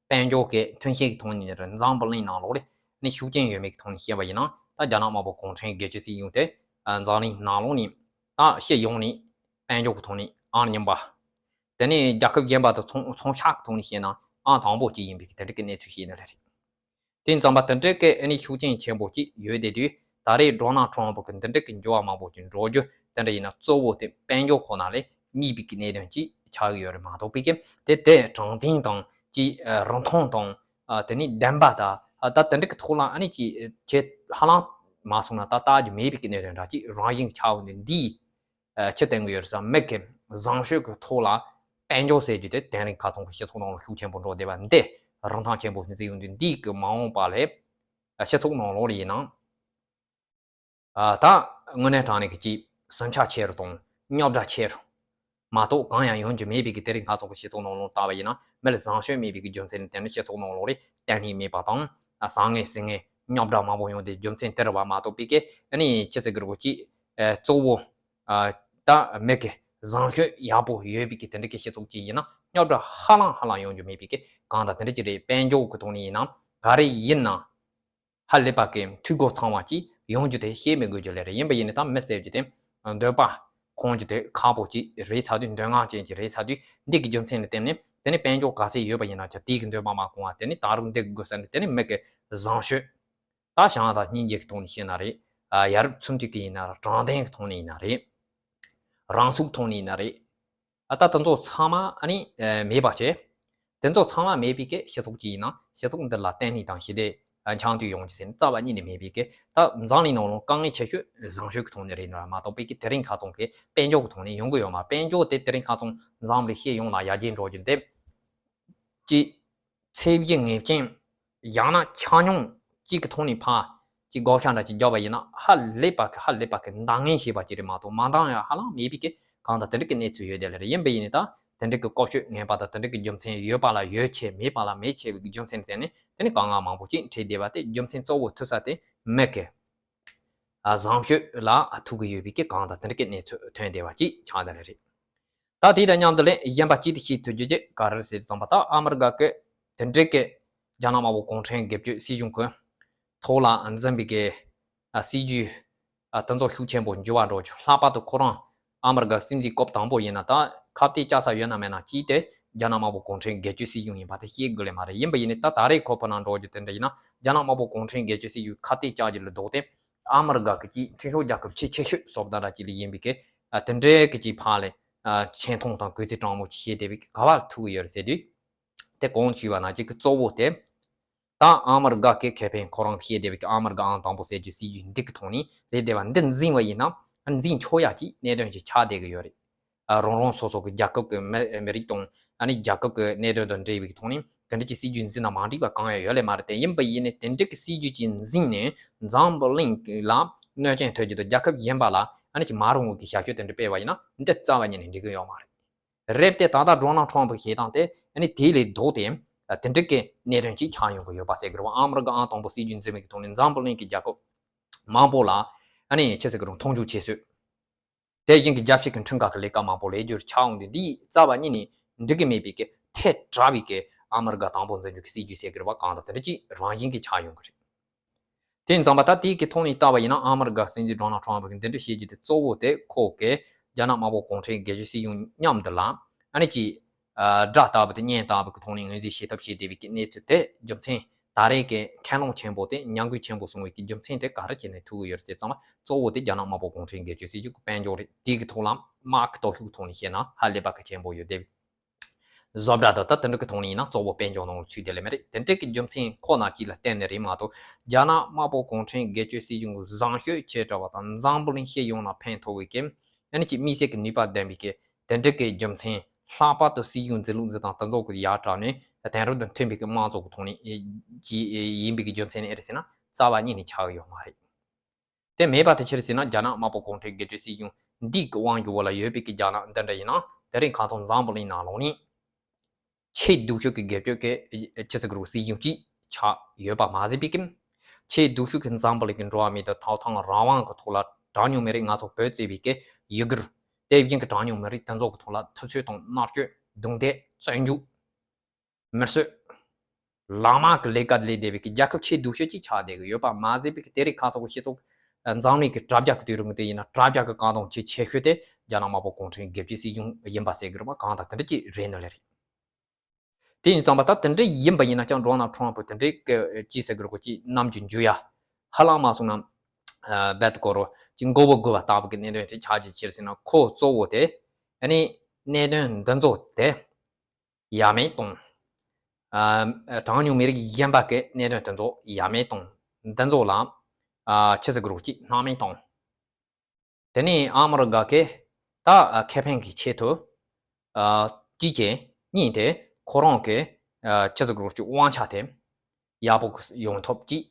དཔལ་འབྱོར་གྱི་མཐུན་རྐྱེན་གྱི་ཐོག་ནས་རེད། འཛམ་བུ་གླིང་ནང་ལོགས་ལ་ནི་ཤུགས་རྐྱེན་ཡོད་མེད་ཀྱི་ཐོག་ནས་བཤད་པ་ཡིན་ན། ད་རྒྱ་ནག་དམར་པོ་གུང་ཁྲན་སྒེར་གཅོད་སྲིད་གཞུང་དེ་ཨ་འཛམ་གླིང་ནང་ལོགས་ནས་ད་སྤྱི་ཡོངས་ནས་དཔལ་འབྱོར་གྱི་ཐོག་ནས་ཨང་གཉིས་པ། དེ་ནས་རྒྱལ་ཁབ་གཞན་པ་དང་མཚུངས་མཚུངས་བྱ་གི་ཐོག་ནས་བཤད་ན་ཨང་དང་པོ་ཅིག་ཡིན་པའི་གི་དེ་འདྲ་གི་གནས་ཚུལ་ཞིག་ཡིན་ནི་རེད། དེ་ཙམ་པ་དེ་འདྲ་གི་ཨ་ནི་ཤུགས་རྐྱེན་ཆེན་པོ་ཅིག་ཡོད་བསྡད་དུས། ད་རེས་ཌོ་ནལ་ཊམ་ཕུ་གི་འདི་འདྲ་གི་འགྱུར་བ་མང་པོ་ཅིག་འགྲོ་རྒྱུ་དེ་འདྲ་ཡིན་ན་གཙོ་བོ་དེ་དཔལ་འབྱོར་ཁོ་ན་ལ་དམིགས་པའི་གི་གནད་དོན་ཅིག་ཆགས་ཀྱི་ཡོད་རེད་མ་གཏོགས་པའི་གི་དེ་དེ་དྲང་བདེན་དང་ཅིག་རིན་ཐང་དང་ཨ་དེ་ནས་བདེན་པ་དང་ཨ་ད་དེ་འདྲ་གི་ཐོག་ལ་ཨ་ནི་ཅིག་ཁྱེད་ཧ་ལམ་མ་སོང་ན་ད་ལྟ་རྒྱུ་མེད་པའི་གི་གནད་དོན་འདྲ་ཅིག་རང་བཞིན་ཆགས་འོང་དུས། འདིས་ཨ་ཅི་བསྟན་གྱི་ཡོད་རེད་ཟེར་ན། མི་གི་བཟང་སྤྱོད་ཀྱི་ཐོག་ལ་དཔལ་འབྱོར་ཟེར་རྒྱུ་དེ་དེང་རིང་ཁ་ཚང་གི་སྤྱི་ཚོགས་ནང་ལ་ཤུགས་ཆེན་པོ་འགྲོ་བསྡད་པ་འདི་རིན་ཐང་ཆེན་པོ་ཞིག་འཛིན་ཡོང་དུས། འདི་གི་མ་འོངས་པ་ལ་ཨ་སྤྱི་ཚོགས་ནང་ལོགས་ལ་ཡིན་ན་ཨ་ད་དངོས་གནས་དྲང་གནས་ཀྱི་ཅིག་ཟིང་ཆ་ཆེ་རུ་དང་རྙོག་དྲ་ཆེ་རུ་མ་གཏོགས་གང་ཡང་ཡོང་རྒྱུ་མེད་པའི་གི་དེ་རིང་ཁ་ཚང་གི་སྤྱི་ཚོགས་ནང་ལོགས་ལྟ་བ་ཡིན་ན། མི་ལ་བཟང་སྤྱོད་མེད་པའི་གི་རྒྱུ་མཚན་ལ་བརྟེན་ནས་སྤྱི་ཚོགས་ནང་ལོགས་ལ་བརྟན་ལྷིང་མེད་པ་དང་ཨ་ཟང་ངེ་ཟིང་ངེ་རྙོག་དྲ་མང་པོ་ཡོང་དུས་རྒྱུ་མཚན་དེ་རེད་བ་མ་གཏོགས་པའི་གི་ཨ་ནི་ཅི་ཟེར་གི་རེད་གོ་ཅིག་ཨ་གཙོ་བོ་ཨ་ད་མི་གི་བཟང་སྤྱོད་ཡག་པོ་ཡོད་པའི་གི་དེ་འདྲ་གི་སྤྱི་ཚོགས་ཅིག་ཡིན་ན་རྙོག་དྲ་ཧ་ལམ་ཧ་ལམ་ཡོང་རྒྱུ་མེད་པའི་གི་གང་ལྟར་དེ་འདྲ་ཅིག་རེད། དཔལ་འབྱོར་གི་ཐོག་ནས་ཡིན་ན་ག་རེ་ཡིན་ན་ཧ་ལས་པ་གི་འཐུས་སྒོ་ཚང་བ་ཅིག་ཡོང་རྒྱུ་དེ་བཤད་མི་དགོས་རྒྱུ་ལས་རེད། ཡིན་པ་ཡིན་ནའི་ད་མི་ཟེར་རྒྱུ་དེ་འདོད་པ་ཁོང་རྒྱུ་དེ་ཁག་པོ་ཅིག་རེད་ཚར་དུས། འདོད་རྔམ་ཅན་ཅིག་རེད་ཚར་དུས། འདི་གི་རྒྱུ་མཚན་ལ་བརྟེན་ནས་དེ་ནས་དཔལ་འབྱོར་ག་ཚད་ཡོད་པ་ཡིན་ན་ཅིག་དེ་གི་འདོད་པ་མ་སྐོང་བ། དེ་ནས་ད་རུང་འདི་གི་དགོས་ས་ནི་དེ་ནས་མི་གི་བཟང་སྤྱོད། ད་བྱམས་དང་སྙིང་རྗེ་གི་ཐོག་ནས་བཤད་ན་རེད། ཨ་ཡ་རབས་ཚུལ་མཐུན་གྱི་ཡིན་ན་རེད། དྲང་བདེན་གྱི་ཐོག་ནས་ཡིན་ན་རེད། རང་ཚུགས་ཐོག་ནས་ཡིན་ན་རེད། ཨ་ད་དེ་ཚོ་ཚང་མ་ཨ་ནི་ཨ་མེད་པ་བྱས། དེ་ཚོ་ཚང་མ་མེད་པའི་གི་སྤྱི་ཚོགས་ཅིག་ཡིན་ན་སྤྱི་ཚོགས་འདི་ལ་བརྟན་ལྷིང་དང་ཞི་བདེ་ཨ་འཆམ་མཐུན་ཡོང་རྒྱུ་ཟེར་ནས་རྩ་བ་ཉིད་ནས་མེད་པའི་གི། ད་འཛམ་གླིང་ནང་ལ་དཀའ་ངལ་ཆེ་ཤོས་བཟང་སྤྱོད་ཀྱི་ཐོག་ནས་རེད་ན་མ་གཏོགས་པའི་གི་དེ་རིང་ཁ་ཚང་གི་དཔལ་འབྱོར་གྱི་ཐོག་ནས་ཡོང་གི་ཡོད་མ། དཔལ་འབྱོར་དེ་དེ་རིང་ཁ་ཚང་འཛམ་གླིང་སྤྱི་ཡོངས་ལ་ཡར་རྒྱས་འགྲོ་རྒྱུ་འདི་ཅིག་ཚད་གཞི་ངེས་ཅན། ཡང་ན་ཆ་སྙོམས་གཅིག་གི་ཐོག་ནས་ཕར་ཅིག་བགོ་བཤའ་འདྲ་ཅིག་བརྒྱབ་པ་ཡིན་ན་ཧ་ལས་པ་གི་ཧ་ལས་པ་གི་འདང་ངེས་བྱེད་པ་ཅིག་རེད་མ་གཏོགས་མ་འདང་ཡ་ཧ་ལམ་མེད་པའི་གི་གང་ལྟར་དེ་འདྲ་གི་གནས་ཚུལ་ཡོད་དེ་ལས་རེད། ཡིན་པ་ཡིན་ནའི་ད་དེ་འདྲ་གི་ལྐོག་ཤོད་ངན་པ་དང་དེ་འདྲ་གི་རྒྱུ་མཚན་ཡོད་པ་ལ་ཡོད་ཆེ། མེད་པ་ལ་མེད་ཆེ་བའི་གི་རྒྱུ་མཚན་བརྟེན་ནས་དེ་ནི་དཀའ་ངལ་མང་པོ་ཅིག་འཕྲད་བསྡད་པ་དེ་རྒྱུ་མཚན་གཙོ་བོ་ཐུག་ས་དེ་མི་གི་ཨ་བཟང་སྤྱོད་ལ་ཐུག་གི་ཡོད་པའི་གི་གང་ལྟར་དེ་འདྲ་གི་གནས་ཚུལ་ཐོན་བསྡད་པ་ཅིག་ཆགས་བསྡད་ལས་རེད། ད་དེ་དང་མཉམ་དུ་ལས་གཞན་པ་གཅིག་དེ་ཤེས་ཐུབ་རྒྱུ་ཅིག་ག་རེ་རེད་ཟེར་ཙམ་པ། ད་ཨ་མི་རི་ཀ་གི་དེ་འདྲའི་གི་རྒྱ་ནག་དམར་པོ་གུང་ཁྲན་སྒེར་གཅོད་སྲིད་གཞུང་གི་ཐོག་ལ་འཛིན་པའི་གི་ཨ་སྲིད་ཇུས་ཨ་དེ་ཚོ་ཤུགས་ཆེན་པོ་འགྱུར་བ་འགྲོ་རྒྱུ། ལྷག་པར་དུ་ཁོ་རང་ཨ་མི་རི་ཀ་སྲིད་འཛིན་སྐབས་དང་པོ་ཡིན་ན་ད་ཁ་གཏད་བཅག་ས་ཡོད་ན་མེད་ན་གཅིག་དེ་རྒྱ་ནག་དམར་པོ་གུང་ཁྲན་སྒེར་གཅོད་སྲིད་གཞུང་ཡིན་པ་དེ་ཤེས་དགོས་ལེ་མ་རེད། ཡིན་པ་ཡིན་ནའི་ད་ད་རེས་ཁོ་ཕར་ནང་འགྲོ་རྒྱུ་དེ་འདྲ་ཡིན་ན་རྒྱ་ནག་དམར་པོ་གུང་ཁྲན་སྒེར་གཅོད་སྲིད་གཞུང་ཁ་གཏད་བཅག་རྒྱུ་ལས་ལྡོག་སྟེ། ཨ་མི་རི་ཀ་གི་ཅིག་མཐུན་ཕྱོགས་རྒྱལ་ཁབ་ཆེས་ཆེ་ཤོས་བཟོ་ལྟ་འདྲ་ཅིག་ལ་ཡིན་པའི་གི་ཨ་དེ་འདྲའི་གི་ཅིག་ཕར་ལ་ཨ་ཆེ་མཐོང་དང་གུས་བརྩི་སྤྲང་མོ་ཅིག་བྱེད་བསྡད་པའི་གི་ག་བ་ལ་ཐུག་གི་ཡོད་རེད་ཟེར་དུས། དེ་གོང་ཞུས་པ་ནང་བཞིན་གི་གཙོ་བོ་དེ་ད་ཨ་མི་རི་ཀ་གི་ཁེ་ཕན་ཁོ་རང་བཤད་བསྡད་པའི་གི་ཨ་མི་རི་ཀ་ཨང་དང་པོ་ཟེར་རྒྱུ་སྲིད་ཇུས་འདི་གི་ཐོག་ནས་རེད་བསྡད་པ། འདི་འཛིན་པ་ཡིན་ན་འཛིན་ཆོག་ཡ་ཅིག་གནད་དོན་ཅིག་ཆགས་བསྡད་གི་ཡོད་རེད། ཨ་རང་རང་སོ་སོ་གི་རྒྱལ་ཁབ་ཀྱི་མི་མི་རིགས་དང་ཨ་ནི་རྒྱལ་ཁབ་ཀྱི་གནད་དོན་དང་འབྲེལ་བའི་ཐོག་ནས་དེ་འདྲ་གྱི་སྲིད་ཇུས་འཛིན་ན་མ་འགྲིག་པ་གང་ཡང་ཡོད་ལེ་མ་རེད་དེ། ཡིན་པ་ཡིན་ནའི་དེ་འདྲ་གི་སྲིད་ཇུས་ཅིག་འཛིན་ནས་འཛམ་བུ་གླིང་ལ་གནོད་སྐྱོན་ཐེབས་རྒྱུ་དང་རྒྱལ་ཁབ་གཞན་པ་ལ་ཨ་ནི་ཅིག་མ་རུང་བའི་གི་བྱ་སྤྱོད་དེ་འདྲ་སྤེལ་བ་ཡིན་ན་འདི་རྩ་བ་ཉིད་ནས་འགྲིག་གི་ཡོད་མ་རེད། རེད་དེ་ད་ལྟ་ཌོ་ནལ་ཊམ་ཕུ་བྱེད་སྟངས་དེ་ཨ་ནི་དེ་ལས་ལྡོག་སྟེ་དེ་འདྲ་གི་གནད་དོན་ཅིག་ཆགས་ཡོང་གི་ཡོད་པ་ཟེར་གི་རེད་བ། ཨ་མི་རི་ཀ་ཨང་དང་པོ་སྲིད་ཇུས་འཛིན་པའི་གི་ཐོག་ནས་འཛམ་བུ་གླིང་གི་རྒྱལ་ཁབ་མང་པོ་ལ་ཨ་ནི་ཆི་ཟེར་གི་རུང་མཐོང་ཆུང་བྱེད་སྲོལ། དེ་བཞིན་གྱི་རྒྱལ་སྤྱི་གི་འཁྲུངས་སྐར་གྱི་ལས་ཀ་མང་པོ་ལས་རྒྱུར་ཆགས་འོང་དུས་འདིས་རྩ་བ་ཉིད་ནས་འགྲིག་གི་མེད་པའི་གི་ཐལ་དྲགས་པའི་གི་ཨ་མི་རི་ཀ་དང་པོ་འཛིན་རྒྱུ་གི་སྲིད་ཇུས་ཟེར་གི་རེད་བ། གང་དང་དེ་འདྲ་ཅིག་རང་བཞིན་གྱིས་ཆགས་ཡོང་གི་རེད། དེ་ཙམ་པ་ད་དེའི་གི་ཐོག་ནས་བལྟ་བ་ཡིན་ན་ཨ་མི་རི་ཀ་སྲིད་འཛིན་ཌོ་ནལ་ཊམ་ཕུ་གི་འདི་འདྲ་བཤད་རྒྱུ་དེ་གཙོ་བོ་དེ་ཁོ་གི་རྒྱ་ནག་དམར་པོ་གུང་ཁྲན་སྒེར་གཅོད་སྲིད་གཞུང་མཉམ་དུ་ལ་ཨ་ནི་ཅིག་ ཨ་དགྲ་ལྟ་བུ་དེ་གཉེན་ལྟ་བུ་གི་ཐོག་ནས་ངོས་འཛིན་བྱེད་ཐབས་བྱེད་བསྡད་པའི་གི་གནས་ཚུལ་དེ་རྒྱུ་མཚན། ད་རེས་ཀྱི་ཁས་ལེན་ཆེན་པོ་དེ་མྱ་ངན་ཆེན་པོ་སོང་བའི་གི་རྒྱུ་མཚན་དེ་ག་རེ་བྱས་ནས་ཐུག་གི་ཡོད་རེད་ཟེར་ཙང་། གཙོ་བོ་དེ་རྒྱ་ནག་དམར་པོ་གུང་ཁྲན་སྒེར་གཅོད་སྲིད་གཞུང་གི་དཔལ་འབྱོར་རེད། དེ་གི་ཐོག་ལ་དམག་གི་སྟོབས་ཤུགས་ཐོག་ནས་བཤད་ན་ཧ་ལས་པ་གི་ཆེན་པོ་ཡོད་དེ། བཟོ་གྲྭ་དང་ད་དེ་འདྲ་གི་ཐོག་ནས་ཡིན་ན་གཙོ་བོ་དཔལ་འབྱོར་ནང་ལ་ཚུད་བསྡད་ལེ་མ་རེད། དེ་འདྲ་གི་རྒྱུ་མཚན་ཁོ་ན་གཅིག་ལ་བརྟེན་ནས་རེད་མ་གཏོགས། རྒྱ་ནག་དམར་པོ་གུང་ཁྲན་སྒེར་གཅོད་སྲིད་གཞུང་གི་བཟང་སྤྱོད་ཆེ་དྲགས་པ་དང་འཛམ་བུ་གླིང་སྤྱི་ཡོངས་ལ་ཕན་ཐོགས་པའི་གི་ཨ་ནི་ཅིག་དམིགས་བསལ་གྱི་ནུས་པ་ལྡན་པའི་གི་དེ་འདྲ་གི་རྒྱུ་མཚན། ལྷག་པར་དུ་སྲིད་གཞུང་འཛིན་ལུགས་འཛིན་སྟངས་དེ་ཚོ་གི་ཡར་དྲགས་ནས་དེང་རབས་དང་མཐུན་པའི་གི་དམངས་གཙོ་གི་ཐོག་ནས་ཨེ་ཅིག་ཨེ་ཡིན་པའི་གི་རྒྱུ་མཚན་ཨེ་རེད་ཟེར་ན་རྩ་བ་ཉིད་ནས་ཆགས་ཀྱི་ཡོད་མ་རེད། དེ་མེད་པ་དེ་ཕྱིར་ཟེར་ན། རྒྱ་ནག་དམར་པོ་གུང་ཁྲན་སྒེར་གཅོད་སྲིད་གཞུང་འདི་གི་དབང་སྒྱུར་འོག་ལ་ཡོད་པའི་གི་རྒྱ་ནག་འདི་འདྲ་ཡིན་ན། དེ་རིང་ཁ་སང་འཛམ་བུ་གླིང་ནང་ལོགས་ནས་ཆེས་སྡུག་ཤོས་ཀྱི་སྒེར་གཅོད་ཀྱི་ཆི་ཟེར་དགོས་རེད། སྲིད་གཞུང་ཅིག་ཆགས་ཡོད་པ་མ་ཟད་པའི་གི། ཆེས་སྡུག་ཤོས་ཀྱི་འཛམ་བུ་གླིང་གི་འགྲོ་བ་མི་དང་ཐོབ་ཐང་རང་དབང་གི་ཐོག་ལ་གྲངས་ཉུང་མི་རིགས་ང་ཚོ་བོད་གཙོས་པའི་གི་ཡུ་གུར། དེ་བཞིན་གྱི་གྲངས་ཉུང་མི་རིགས་དེ་ཚོ་གི་ཐོག་ལ་ཐུབ་ཚོད་དང་མནར་གཅོད། རྡུང་རྡེག། བཙོན་འཇུག། མེར་སྲེག། ལག་དམར་གྱི་ལས་ཀ་ལས་བསྡད་པའི་གི་རྒྱལ་ཁབ་ཆེས་སྡུག་ཤོས་ཅིག་ཆགས་བསྡད་ཀྱི་ཡོད་པ་མ་ཟད་པའི་གི་དེ་རིང་ཁ་སང་གི་སྤྱི་ཚོགས་འཛམ་གླིང་གི་དྲ་རྒྱ་གི་དུས་རིམ་དེ་ཡིན་ན། དྲ་རྒྱ་གི་བཀག་སྡོམ་ཆེས་ཆེ་ཤོས་དེ་རྒྱ་ནག་དམར་པོ་གུང་ཁྲན་སྒེར་གཅོད་སྲིད་གཞུང་ཡིན་པ་ཟེར་གྱི་རེད་པ། གང་ལྟར་དེ་འདྲ་ཅིག་རེད་ནི་ལས་རེད། དེ་ཡིན་ཙང་པ་ད་དེ་འདྲ་ཡིན་པ་ཡིན་ན་ཀྱང་ཌོ་ནལ་ཊམ་ཕུ་དེ་འདྲའི་གི་ཅི་ཟེར་དགོས་རེད། ཅིག་ནམ་རྒྱུན་འཇུ་ཡ་ཧ་ལམ་མ་སོང་ན་རྦད་དེ་ཀོ་རོ་ཅིག་མགོ་བོ་སྒུར་བ་ལྟ་བུ་གི་གནད་དོན་དེ་ཆགས་ཀྱི་ཕྱིར་ཟེར་ན། ཁོ་གཙོ་བོ་དེ་ཨ་ནི་གནད་དོན་འདི་ཚོ་དེ་ཡ་མེད་གཏོང་། ཨ་གྲངས་ཉུང་མི་རིགས་གཞན་པ་གི་གནད་དོན་དེ་ཚོ་ཡ་མེད་གཏོང་། འདི་ཚོ་ལ་ཨ་ཆི་ཟེར་དགོས་རེད། ཅིག་སྣང་མེད་གཏོང་། དེ་ནས་ཨ་མི་རི་ཀ་གི་ད་ཁེ་ཕན་གྱི་ཆེད་དུ་ཨ་གཅིག་བྱས། གཉིས་དེ་ཁོ་རང་གི་ཨ་ཆི་ཟེར་དགོས་རེད། ཅིག་དབང་ཆ་དེ་ཡག་པོ་ཡོང་ཐབས་གཅིག་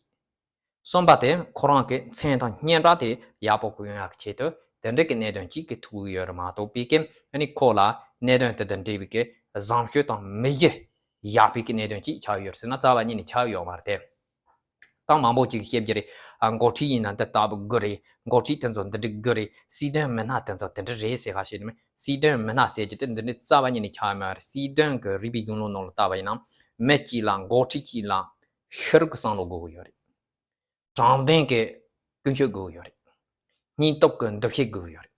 གསུམ་པ་དེ་ཁོ་རང་གི་མཚན་དང་སྙན་གྲགས་དེ་ཡག་པོ་གི་ཡོང་ཡག་གི་ཆེད་དུ་དེ་འདྲ་གི་གནད་དོན་གཅིག་གི་ཐུག་ཡོད་རེད་མ་གཏོགས་པའི་གི་ཨ་ནི་ཁོ་ལ་གནད་དོན་དེ་དང་འབྲེལ་བའི་གི་བཟང་སྤྱོད་དང་མི་གཞི་ཡག་པའི་གི་གནད་དོན་གཅིག་ཆགས་ཡོད་ཟེར་ན་རྩ་བ་ཉིད་ནས་ཆགས་ཡོད་མ་རེད་དེ། ད་མང་པོ་ཅིག་བཤད་རྒྱུ་རེད། ཨ་འགོ་ཁྲིད་ཡིན་ན་འདི་ལྟ་བུ་དགོས་རེད། འགོ་ཁྲིད་དེ་ཚོ་འདི་འདྲ་དགོས་རེད། སྲིད་དོན་མི་སྣ་དེ་ཚོ་དེ་འདྲ་རེད་ཟེར་ག་བཤད་ནི་མེད། སྲིད་དོན་མི་སྣ་ཟེར་རྒྱུ་དེ་འདི་འདྲ་རྩ་བ་ཉིད་ནས་ཆགས་ཡོད་མ་རེད། སྲིད་དོན་གི་རིག་པའི་གཞུང་ལུགས་ནང་ལ་ལྟ་བ་ཡིན་ན། མི་གཅིག་ལ་འགོ་ཁྲིད་གཅིག་ལ་ཤེས་རིག་གི་བསམ་བློ་དགོས་ཀྱི་ཡོད་རེད། དྲང་བདེན་གྱི་ཀུན་སྤྱོད་དགོས་ཀྱི་ཡོད་རེད། སྙིང་སྟོབས་ཀྱི་འདུ་ཤེས་དགོས་ཀྱི་ཡོད་རེད།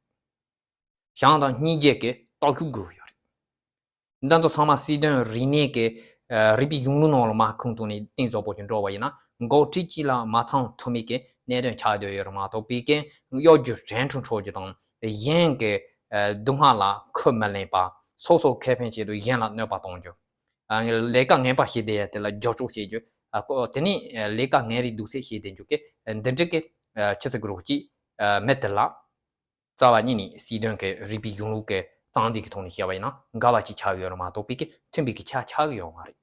བྱམས་དང་སྙིང་རྗེ་གི་སྟོབས་ཤུགས་དགོས་ཀྱི་ཡོད་རེད། འདི་ཚོ་ཚང་མ་སྲིད་དོན་རིག་གནས་ཀྱི་ཨ་རིག་པའི་གཞུང་ལུགས་ནང་ལ་མར་ཁུངས་གཏུགས་ནས་གཏིང་ཟབ་པོ་ཞིག་འགྲོ་བ་ཡིན་ན། འགོ་ཁྲིད་གཅིག་ལ་མ་ཚང་ཐུབ་མེད་ཀྱི་གནད་དོན་ཆགས་བསྡད་ཡོད་རེད་མ་གཏོགས་པའི་གི་གཡོ་སྒྱུ་རིན་འཕྲོག་འཕྲོག་རྒྱུ་དང་། གཞན་གྱི་ཨ་སྡུག་བསྔལ་ལ་ཁས་མི་ལེན་པ། སོ་སོ་ཁེ་ཕན་ཆེད་དུ་གཞན་ལ་གནོད་པ་གཏོང་རྒྱུ། ཨ་ལས་ཀ་ངན་པ་བྱས་བསྡད་ཡ་དེ་ལ་རྒྱབ་སྐྱོར་བྱེད་རྒྱུ། ཨ་ཁོ་དེ་ནས་ཨ་ལས་ཀ་ངན་རིགས་འདུག་སེ་བྱས་བསྡད་རྒྱུ་གི་འདི་འདྲ་གི་ཨ་ཆི་ཟེར་དགོས་རེད། ཅིག་ཨ་མི་དེ་ལ་རྩ་བ་ཉིད་ནས་སྲིད་དོན་གྱི་རིག་པའི་གཞུང་ལུགས་ཀྱི་རྩ་འཛིན་གྱི་ཐོག་ནས་བཤད་པ་ཡིན་ན་དགའ་བ་ཅིག་ཆགས་ཡོད་རེད་མ་གཏོགས་པའི་གི་མཐུན་པའི་གི་ཆ་ཆགས་ཀྱི་ཡོད་མ་རེད།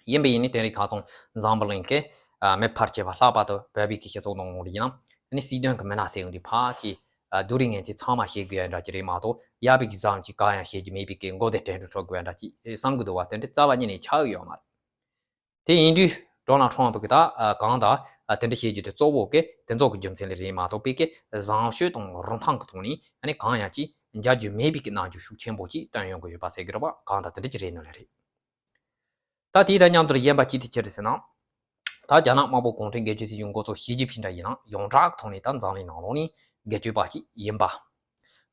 ཡིན་པ་ཡིན་ནའི་དེ་རིང་ཁ་སང་འཛམ་བུ་གླིང་གི་ཨ་མི་ཕལ་ཆེ་བ་ལྷག་པར་དུ་བོད་པའི་གི་སྤྱི་ཚོགས་ནང་ལོགས་ལ་ཡིན་ན། ཨ་ནི་སྲིད་དོན་གྱི་མི་སྣ་ཟེར་ཡོང་དུས་ཕལ་ཆེར་ཨ་སྡུག་རུས་ངན་ཚིག་ཚང་མ་བཤད་དགོས་ཡ་འདྲ་ཅིག་རེད་མ་གཏོགས། ཡག་པའི་གི་ཟམ་ཅིག་གང་ཡང་བཤད་རྒྱུ་མེད་པའི་གི་མགོ་བདེ་དྲན་འཕྲོ་འཕྲོད་དགོས་ཡ་འདྲ་ཅིག་བསམ་གི་འདུག་བ། དེ་འདྲ་རྩ་བ་ཉིད་ནས་ཆགས་ཡོད་མ་རེད། དེ་ཡིན་དུས་ཌོ་ནལ་ཊམ་ཕུ་གི་ད་ཨ་གང་ལྟར་ཨ་དེ་འདྲ་བཤད་རྒྱུ་དེ་གཙོ་བོ་གི་དེ་ཚོ་གི་རྒྱུ་མཚན་ལས་རེད་མ་གཏོགས་པའི་གི་བཟང་སྤྱོད་དང་རིན་ཐང་གི་ཐོག་ནས་ཨ་ནི་གང་ཡང་ཅིག་འཇལ་རྒྱུ་མེད་པའི་གི་རྣམ་འགྱུར་ཤུགས་ཆེན་པོ་ཅིག་སྟོན་ཡོང་གི་ཡོད་པ་ཟེར་གི་རེད་བ། གང་ལྟར་དེ་འདྲ་ཅིག་རེད་ནི་ལས་རེད། ད་དེ་དང་མཉམ་དུ་གཞན་པ་ཅིག་དེ་ཅི་རེད་ཟེར་ན། ད་རྒྱ་ནག་དམར་པོ་གུང་ཁྲན་སྒེར་གཅོད་སྲིད་གཞུང་འགོ་གཙོ་ཞི་ཅིན་ཕིང་འདྲ་ཡིན་ན་ཡོངས་གྲགས་ཐོག་ནས་ད་འཛམ་གླིང་ནང་ལོགས་ནས་སྒེར་གཅོད་པ་ཞིག་ཡིན་པ།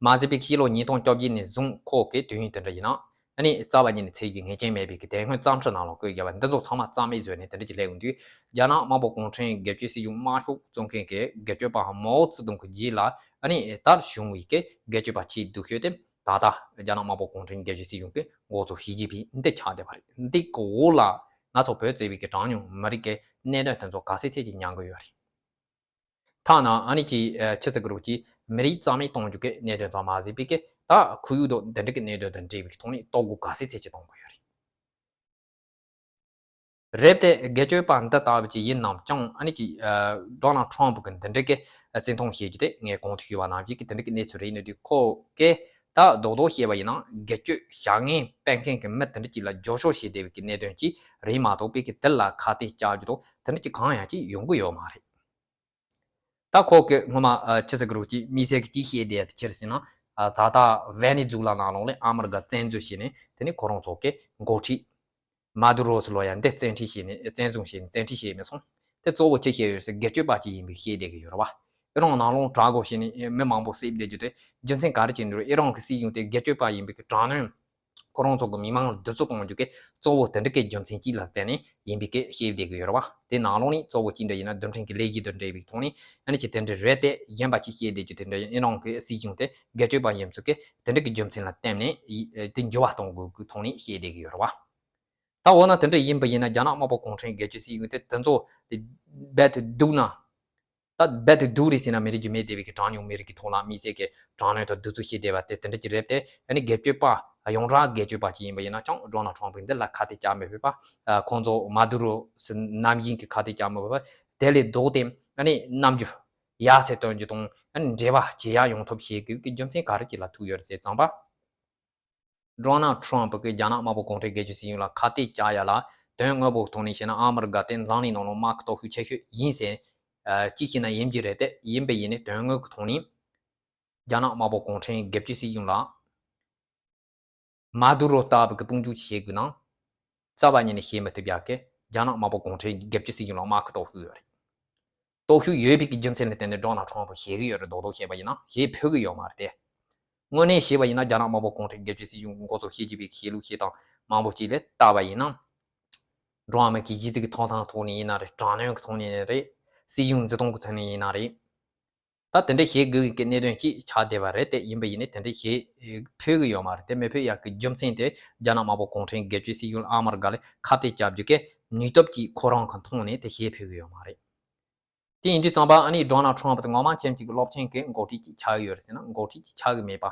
མ་ཟད་པའི་ཕྱི་ལོ་ཉིས་སྟོང་བཅོ་བརྒྱད་ནས་བཟུང་ཁོ་གི་དུས་ཡུན་དེ་འདྲ་ཡིན་ན། ཨ་ནི་རྩ་བ་ཉིད་ནས་ཚེ་གི་ངེས་ཅན་མེད་པའི་གི་དེ་སྔོན་བརྩམས་ཆོས་ནང་ལ་བཀོད་བཞག་པ་འདི་ཚོ་ཚང་མ་རྩ་མེད་བཟོས་ནས་དེ་འདྲ་ཅིག་སླེབས་ཡོང་དུས། རྒྱ་ནག་དམར་པོ་གུང་ཁྲན་སྒེར་གཅོད་སྲིད་གཞུང་དམར་ཤོག་བཙུགས་མཁན་གྱི་སྒེར་གཅོད་པ་མའོ་ཙེ་ཏུང་གི་རྗེས་ལ་ཨ་ནི་དར་བྱུང་བའི་གི་སྒེར་གཅོད་པ་ཆེས་སྡུག་ཤོས་དེ། ད་ལྟ་རྒྱ་ནག་དམར་པོ་གུང་ཁྲན་སྒེར་གཅོད་སྲིད་གཞུང་གི་འགོ་གཙོ་ཞི་ཅིན་ཕིང་འདི་ཆགས་བསྡད་པ་རེད། འདི་གི་འོག་ལ་ང་ཚོ་བོད་གཙོས་པའི་གི་གྲངས་ཉུང་མི་རིགས་ཀྱི་གནད་དོན་དེ་ཚོ་ག་ཚད་ཚད་ཅིག་མྱངས་ཀྱི་ཡོད་རེད། ཐ་ན་ཨ་ནི་ཅིག་ཨ་ཆི་ཟེར་གི་རེད། ཅིག་མི་རིགས་རྩ་མེད་གཏོང་རྒྱུ་གི་གནད་དོན་ཙམ་མ་ཟད་པའི་གི་ད་ཁོར་ཡུག་དང་འདི་འདྲ་གི་གནད་དོན་དང་འབྲེལ་བའི་གི་ཐོག་ནས་གཏོར་རྒོལ་ག་ཚད་ཚད་ཅིག་གཏོང་གི་ཡོད་རེད། རེད་དེ་སྒེར་གཅོད་པ་འདི་ལྟ་བུ་ཅིག་ཡིན་ནམ་ཀྱང་ཨ་ནི་ཅིག་ཨ་ཌོ་ནལ་ཊམ་ཕུ་གི་འདི་འདྲ་གི་བརྩི་མཐོང་བྱེད་རྒྱུ་དེ་ངས་གོང་དུ་ཞུས་པ་ནང་བཞིན་གི་དེ་འདྲ་གི་གནས་ཚུལ་རེད་ནི་དུས། ཁོ་གི་ད་རྡོག་རྡོག་བཤད་པ་ཡིན་ན་སྒེར་གཅོད་བྱ་ངན་སྤེལ་མཁན་གི་མི་དེ་འདྲ་ཅིག་ལ་རྒྱབ་སྐྱོར་བྱེད་བསྡད་པའི་གི་གནད་དོན་ཅིག་རེད་མ་གཏོགས་པའི་གི་དེ་ལ་ཁ་གཏད་བཅག་རྒྱུ་དང་དེ་འདྲ་ཅིག་གང་ཡང་ཅིག་ཡོང་གི་ཡོད་མ་རེད། ད་ཁོ་གི་སྔོན་མ་ཨ་ཆི་ཟེར་གི་རེད། ཅིག་དམིགས་བསལ་གི་ཅིག་བཤད་བསྡད་ཡ་དེ་ཅི་རེད་ཟེར་ན། ཨ་ད་ལྟ་ཝེ་ནེ་ཛུ་ལ་ནང་ལོགས་ལ་ཨ་མི་རི་ཀ་བཙན་འཛུལ་བྱས་ནས་དེ་ནས་ཁོ་རང་ཚོ་གི་འགོ་ཁྲིད་མ་དུ་རོ་སི་ལོ་ཡ་འདི་བཙན་ཁྲིད་བྱས་ནས་བཙན་བཟུང་བྱས་ནས་བཙན་ཁྲིད་བྱས་མེད་སོང་། དེ་གཙོ་བོ་ཅི་བཤད་ཡོད་ཟེར་སྒེར་གཅོད་པ་ཅིག་ཡིན་པའི་བཤད་བསྡད་གི་ཡོད་རེད་བ། ཨི་རན་ནང་ལོགས་དྲག་རྒོལ་བྱས་ནས་མི་མང་པོ་བསད་བསྡད་རྒྱུ་དེ་རྒྱུ་མཚན་ག་རེ་བྱས་འདུག་ཨི་རན་གི་སྲིད་གཞུང་དེ་སྒེར་གཅོད་པ་ཡིན་པའི་གི་དྲག་གནོན་ ཁོ་རང་ཚོ་གི་མི་མང་ལ་བསྡུ་ཚུགས་གཏོང་རྒྱུ་གི་གཙོ་བོ་དེ་འདྲ་གི་རྒྱུ་མཚན་གཅིག་ལ་བརྟེན་ནས་ཡིན་པའི་གི་བཤད་བསྡད་གི་ཡོད་རེད་བ། དེ་ནང་ལོགས་ནས་གཙོ་བོ་གཅིག་འདྲ་ཡིན་ན་རྡུལ་ཕྲན་གྱི་ལས་གཞི་དང་འབྲེལ་བའི་ཐོག་ནས་ཨ་ནི་ཅི་དེ་འདྲ་རེད་དེ་གཞན་པ་གཅིག་བཤད་བསྡད་རྒྱུ་དེ་འདྲ་ཡིན། ཨི་རན་གྱི་སྲིད་གཞུང་དེ་སྒེར་གཅོད་པ་ཡིན་ཚུལ་གི་དེ་འདྲ་གི་རྒྱུ་མཚན་ལ་བརྟེན་ནས་ཡི་དེ་འགྱུར་བ་གཏོང་དགོས་གི་ཐོག་ནས་བཤད་བསྡད་གི་ཡོད་རེད་བ། ད་འོ་ན་དེ་འདྲ་ཡིན་པ་ཡིན་ན་རྒྱ་ནག་དམར་པོ་གུང་ཁྲན་སྒེར་གཅོད་སྲིད་གཞུང་དེ་དེ་ཚོ་རྦད་དེ་སྡུག་ན། ད་རྦད་དེ་སྡུག་རེད་ཟེར་ན་མི་རིགས་རྒྱུད་སྨད་སྡེ་བའི་གི་གྲངས་ཉུང་མི་རིགས་ཀྱི་ཐོག་ལ་དམིགས་བསལ་གྱི་དྲག་གནོན་དང་གདུག་རྩུབ་བྱས་བསྡད་པ་དེ་དེ་འདྲ་ཅིག་རེད་དེ། ཨ་ནི་སྒེར་གཅོད་པ་ཡོངས་གྲགས་སྒེར་གཅོད་པ་ཅིག་ཡིན་པ་ཡིན་ན་ཀྱང་ཌོ་ནལ་ཊམ་ཕི་འདི་ལ་ཁ་གཏད་བཅག་མི་ཕོད་པ། ཨ་ཁོང་ཚོ་མ་དུ་རོ་ཟེར་ནམ་རྒྱུན་གྱི་ཁ་གཏད་བཅག་མི་ཕོད་པ་དེ་ལས་ལྡོག་སྟེ་ཨ་ནི་རྣམ་འགྱུར་ཡག་ཟེར་སྟོན་རྒྱུ་དང་ཨ་ནི་འབྲེལ་བ་བྱེད་ཡག་ཡོང་ཐབས་བྱེད་དགོས་ཀྱི་རྒྱུ་མཚན་ག་རེ་ཅིག་ལ་ཐུག་ཡོད་རེད་ཟེར་ཙམ་པ། ཌོ་ནལ་ཊམ་ཕི་གིས་རྒྱ་ནག་དམར་པོ་གུང་ཁྲན་སྒེར་གཅོད་སྲིད་གཞུང་ལ་ཁ་གཏད་བཅག་ཡ་ལ་དོན་དངོས་པོ་ཐོག་ནས་བཤད་ན་ཨ་མི་རི་ཀ་དེ་འཛམ་གླིང་ནང་ལ་དམག་གི་སྟོབས་ཤུགས་ཆེ་ཤོས་ཡིན་ཟེར། ཨ་ཅིག་བཤད་ན་ཡིན་གྱི་རེད་དེ། ཡིན་པ་ཡིན་ནའི་དོན་དངོས་ཀྱི་ཐོག་ནས་རྒྱ་ནག་དམར་པོ་གུང་ཁྲན་སྒེར་གཅོད་སྲིད་གཞུང་ལ་མ་དུ་རོ་ལྟ་བུ་གི་དཔུང་འཇུག་བྱེད་དགོས་ན། རྩ་བ་ཉིད་ནས་བྱེད་མི་ཐུབ་ཡག་གི་རྒྱ་ནག་དམར་པོ་གུང་ཁྲན་སྒེར་གཅོད་སྲིད་གཞུང་ལ་དམག་གི་སྟོབས་ཤུགས་ཡོད་རེད། སྟོབས་ཤུགས་ཡོད་པའི་གི་རྒྱུ་མཚན་ལ་བརྟེན་ནས་ཌོ་ནལ་ཊམ་ཕི་བཤད་གི་ཡོད་རེད། རྡོག་རྡོག་བཤད་པ་ཡིན་ན་བྱེད་ཕོད་གི་ཡོད་མ་རེད་དེ། དངོས་གནས་བཤད་པ་ཡིན་ན་རྒྱ་ནག་དམར་པོ་གུང་ཁྲན་སྒེར་གཅོད་སྲིད་གཞུང་གི་འགོ་གཙོ་ཞི་ཅིན་ཕིང་གི་བཤད་ལུགས་བཤད་སྟངས་མང་པོ་ཅིག་ལ་བལྟས་པ་ཡིན་ན། འགྲོ་བ་མི་གི་གཞི་རྩའི་གི་ཐོབ་ཐང་ཐོག་ནས་ཡིན་ན་རེད། དྲག་གནོན་གི་ཐོག་ནས་ཡིན་ན་རེད། སྲིད་གཞུང་འཛིན་སྐྱོང་གི་ཐོག་ནས་ཡིན་ན་རེད། ད་དེ་འདྲ་བྱེད་དགོས་ཀྱི་གནད་དོན་ཅིག་ཆགས་བསྡད་པ་རེད་དེ། ཡིན་པ་ཡིན་ནའི་དེ་འདྲ་བྱེད་ཕོད་ཀྱི་ཡོད་མ་རེད་དེ། མི་ཕོད་ཡག་གི་རྒྱུ་མཚན་དེ་རྒྱ་ནག་དམར་པོ་གུང་ཁྲན་སྒེར་གཅོད་སྲིད་གཞུང་ལ་ཨ་མི་རི་ཀ་ལ་ཁ་གཏད་བཅག་རྒྱུ་གི་ནུས་སྟོབས་ཀྱི་ཁོ་རང་གི་ཐོག་ནས་དེ་བྱེད་ཕོད་ཀྱི་ཡོད་མ་རེད། དེ་ཡིན་དུས་ཙམ་པ་ཨ་ནི་ཌོ་ནལ་ཊམ་ཕི་དེ་ངོ་མ་ཁྱིམ་གཅིག་གི་སློབ་ཆེན་གྱི་འགོ་ཁྲིད་ཅིག་ཆགས་ཀྱི་ཡོད་རེད་ཟེར་ན་འགོ་ཁྲིད་ཅིག་ཆགས་ཀྱི་མེད་པ།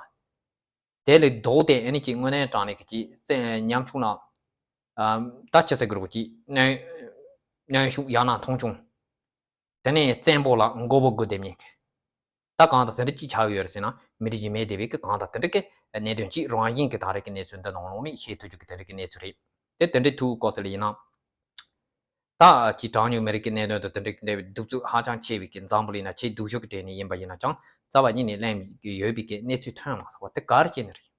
དེ་ལས་ལྡོག་སྟེ་ཨ་ནི་ཅིག་དངོས་གནས་དྲང་གནས་ཀྱི་ཅིག་བཙན་ཉམ་ཆུང་ལ་ཨ་ད་ཅི་ཟེར་དགོས་རེད། ཅིག་གནོན་གནོན་ཤུགས་ཡང་ན་མཐོང་ཆུང་། དེ་ནས་བཙན་པོ་ལ་མགོ་བོ་སྒུར་བསྡད་མཁན་གྱི། ད་གང་ལྟར་དེ་འདྲ་ཅིག་ཆགས་ཡོད་རེད་ཟེར་ན་མི་རིགས་རྒྱུད་སྨད་སྡེ་བའི་གི་གང་ལྟར་དེ་འདྲ་གི་གནད་དོན་ཅིག་རང་བཞིན་གྱི་ད་རེས་ཀྱི་གནས་ཚུལ་འདི་ནང་ལོགས་ནས་ཤེས་ཐུབ་རྒྱུ་གི་དེ་འདྲ་གི་གནས་ཚུལ་རེད། དེ་དེ་འདྲའི་ཐུག་གོ་ཟེར་ལ་ཡིན་ན། ད་ཅིག་གྲངས་ཉུང་མི་རིགས་ཀྱི་གནད་དོན་དང་དེ་འདྲ་གི་འབྲེལ་བའི་གདུག་རྩུབ་ཧ་ཅང་ཆེ་བའི་གི་འཛམ་བུ་གླིང་ན་ཆེས་སྡུག་ཤོས་ཀྱི་གྲས་ནས་ཡིན་པ་ཡིན་ན་ཅང་རྩ་བ་ཉིད་ནས་གླེང་ཡོད་པའི་གི་གནས་ཚུལ་ཐོན་མ་སོང་བ་དེ་ག་རེ་བྱས་ནས་རེད།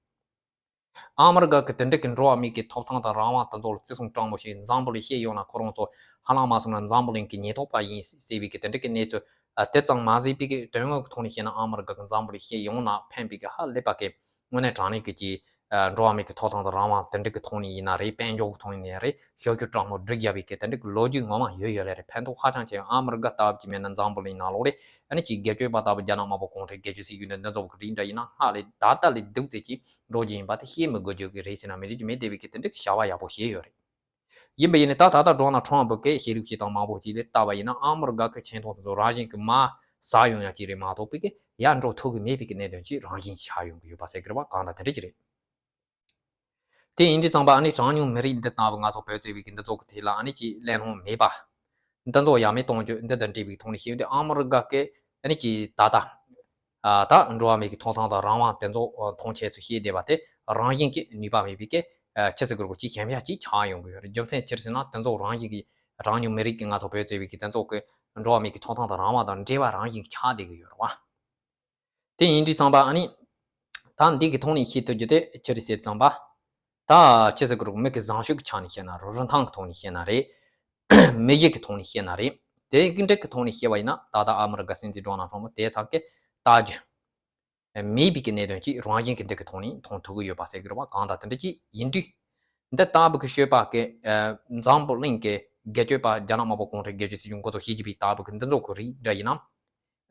ཨ་མི་རི་ཀ་གི་དེ་འདྲ་གི་འགྲོ་བ་མིའི་གི་ཐོབ་ཐང་དང་རང་དབང་དེ་ཚོ་ལ་བརྩི་སྲུང་སྤྲང་མོ་ཞིག་འཛམ་བུ་གླིང་ཤེས་ཡོང་ན་ཁོ་རང་ཚོ་ཧ་ལམ་མ་སོང་ན་འཛམ་བུ་གླིང་གི་ཉེན་རྟོག་པ་ཡིན་ཟེར་བའི་གི་དེ་འདྲ་གི་གནས་ཚུལ་ཨ་དེ་ཙམ་མ་ཟད་པའི་གི་དོན་དངོས་ཀྱི་ཐོག་ནས་བཤད་ན་ཨ་མི་རི་ཀ་གི་འཛམ་བུ་གླིང་ཤེས་ཡོང་ན་ཕན་པའི་གི་ཧ་ལས་པ་གི་དངོས་གནས་དྲང་གནས་ཀྱི་ཅིག་ཨ་འགྲོ་བ་མིའི་གི་ཐོབ་ཐང་དང་རང་དབང་དེ་འདྲ་གི་ཐོག་ནས་ཡིན་ན་རེད། དཔལ་འབྱོར་གི་ཐོག་ནས་ཡིན་ན་རེད། ཤོག་ཤོག་སྤྲང་མོ་སྒྲིག་བཞག་པའི་གི་དེ་འདྲ་གི་ལོ་རྒྱུས་ངོ་མ་ཡོད་ཡོད་ལེ་རེད། ཕན་ཐོགས་ཧ་ཅང་ཆེ་ཡོད། ཨ་མི་རི་ཀ་ལྟ་བུ་ཅིག་མེད་ན་འཛམ་བུ་གླིང་ནང་ལོགས་རེད། ཨ་ནི་ཅིག་སྒེར་གཅོད་པ་ལྟ་བུ་རྒྱ་ནག་དམར་པོ་གུང་ཁྲན་སྒེར་གཅོད་སྲིད་གཞུང་ནས་འདི་ཚོ་གི་རིགས་འདྲ་ཡིན་ན་སྔགས་ལས་ད་ལྟ་ལས་སྡུག་ཙམ་ཅིག་འགྲོ་རྒྱུ་ཡིན་པ་དེ་ཤེས་མི་དགོས་རྒྱུ་གི་རེད་ཟེར་ན་མི་རིགས་རྒྱུད་སྨད་སྡེ་བའི་གི་དེ་འདྲ་གི་བྱ་བ་ཡག་པོ་བྱས་ཡོད་རེད། ཡིན་པ་ཡིན་ནའི་ད་ད་ལྟ་ཌོ་ནལ་ཊམ་ཕི་གི་བཤད་ལུགས་བྱེད་སྟངས་མང་པོ་ཅིག་ལ་ལྟ་བ་ཡིན་ན་ཨ་མི་རི་ཀ་གི་ཆེ་མཐོང་དེ་ཚོ་རང་བཞིན་གི་མར་ཟག་ཡོང་ཡ་ཅིག་རེད་མ་གཏོགས་པའི་གི་ཡར་འགྲོ་ཐུབ་གི་མེད་པའི་གི་གནད་དོན་ཅིག་རང་བཞིན་ཆགས་ཡོང་གི་ཡོད་པ་ཟེར་གི་རེད་བ། གང་ལྟར་དེ་འདྲ་ཅིག་རེད། དེ་ཡིན་དུས་ཙམ་པ་ཨ་ནི་གྲངས་ཉུང་མི་རིགས་འདི་ལྟ་བུ་ང་ཚོ་བོད་ཟེར་བའི་གི་འདི་ཚོ་གི་ཐད་ལ་ཨ་ནི་ཅིག་གླེང་སློང་མེད་པ། འདི་ཚོ་ཡ་མེད་གཏོང་རྒྱུ་འདི་དང་འབྲེལ་བའི་ཐོག་ནས་བཤད་ཡོང་དུས་ཨ་མི་རི་ཀ་གི་ཨ་ནི་ཅིག་ད་ལྟ་ཨ་ད་འགྲོ་བ་མི་གི་ཐོབ་ཐང་དང་རང་དབང་དེ་ཚོ་མཐོང་ཆེན་ཚོ་བཤད་བསྡད་པ་དེ་རང་བཞིན་གྱི་ནུས་པ་མེད་པའི་གི་ཨ་ཆི་ཟེར་དགོས་རེད། ཅིག་ཞན་ཆ་ཅིག་ཆགས་ཡོང་གི་ཡོད་རེད། རྒྱུ་མཚན་ཅི་རེད་ཟེར་ན་དེ་ཚོ་རང་བཞིན་གྱི་གྲངས་ཉུང་མི་རིགས་ཀྱི་ང་ཚོ་བོད་ཟེར་བའི་གི་དེ་ཚོ་གི་འགྲོ་བ་མི་གི་ཐོབ་ཐང་དང་རང་དབང་དང་འབྲེལ་བ་རང་བཞིན་གྱི་ཆགས་བསྡད་ཀྱི་ཡོད་རེད་བ། དེ་ཡིན་དུས་ཙམ་པ་ཨ་ནི། ད་འདི་གི་ཐོག་ནས་ཤེས་ཐུབ་རྒྱུ་དེ་ཅི་རེད་ཟེར་ཙམ་པ། ད་ཅི་ཟེར་དགོས་རེད། མི་གི་བཟང་སྤྱོད་ཀྱི་ཆ་ནས་བཤད་ན་རེད། རིན་ཐང་གི་ཐོག་ནས་བཤད་ན་རེད། མི་གཤིས་ཀྱི་ཐོག་ནས་བཤད་ན་རེད། དེ་གི་འདྲ་གི་ཐོག་ནས་བཤད་པ་ཡིན་ན་ད་ལྟ་ཨ་མི་རི་ཀ་སྲིད་འཛིན་ཌོ་ནལ་ཊམ་ཕི་དེ་ཚང་གི་ལྟ་རྒྱུ་མེད་པའི་གི་གནད་དོན་ཅིག་རང་བཞིན་གྱི་འདི་གི་ཐོག་ནས་མཐོང་ཐུབ་ཀྱི་ཡོད་པ་ཟེར་གི་རེད་བ། གང་ལྟར་དེ་འདྲ་ཅིག་ཡིན་དུས། འདི་ལྟ་བུ་གི་ཤོད་པ་གི་འཛམ་བུ་གླིང་གི་སྒེར་གཅོད་པ་རྒྱ་ནག་དམར་པོ་གུང་ཁྲན་སྒེར་གཅོད་སྲིད་གཞུང་འགོ་གཙོ་ཞི་ཅིན་ཕིང་ལྟ་བུ་གི་འདི་ཚོ་གི་རིགས་འདྲ་ཡིན་ན།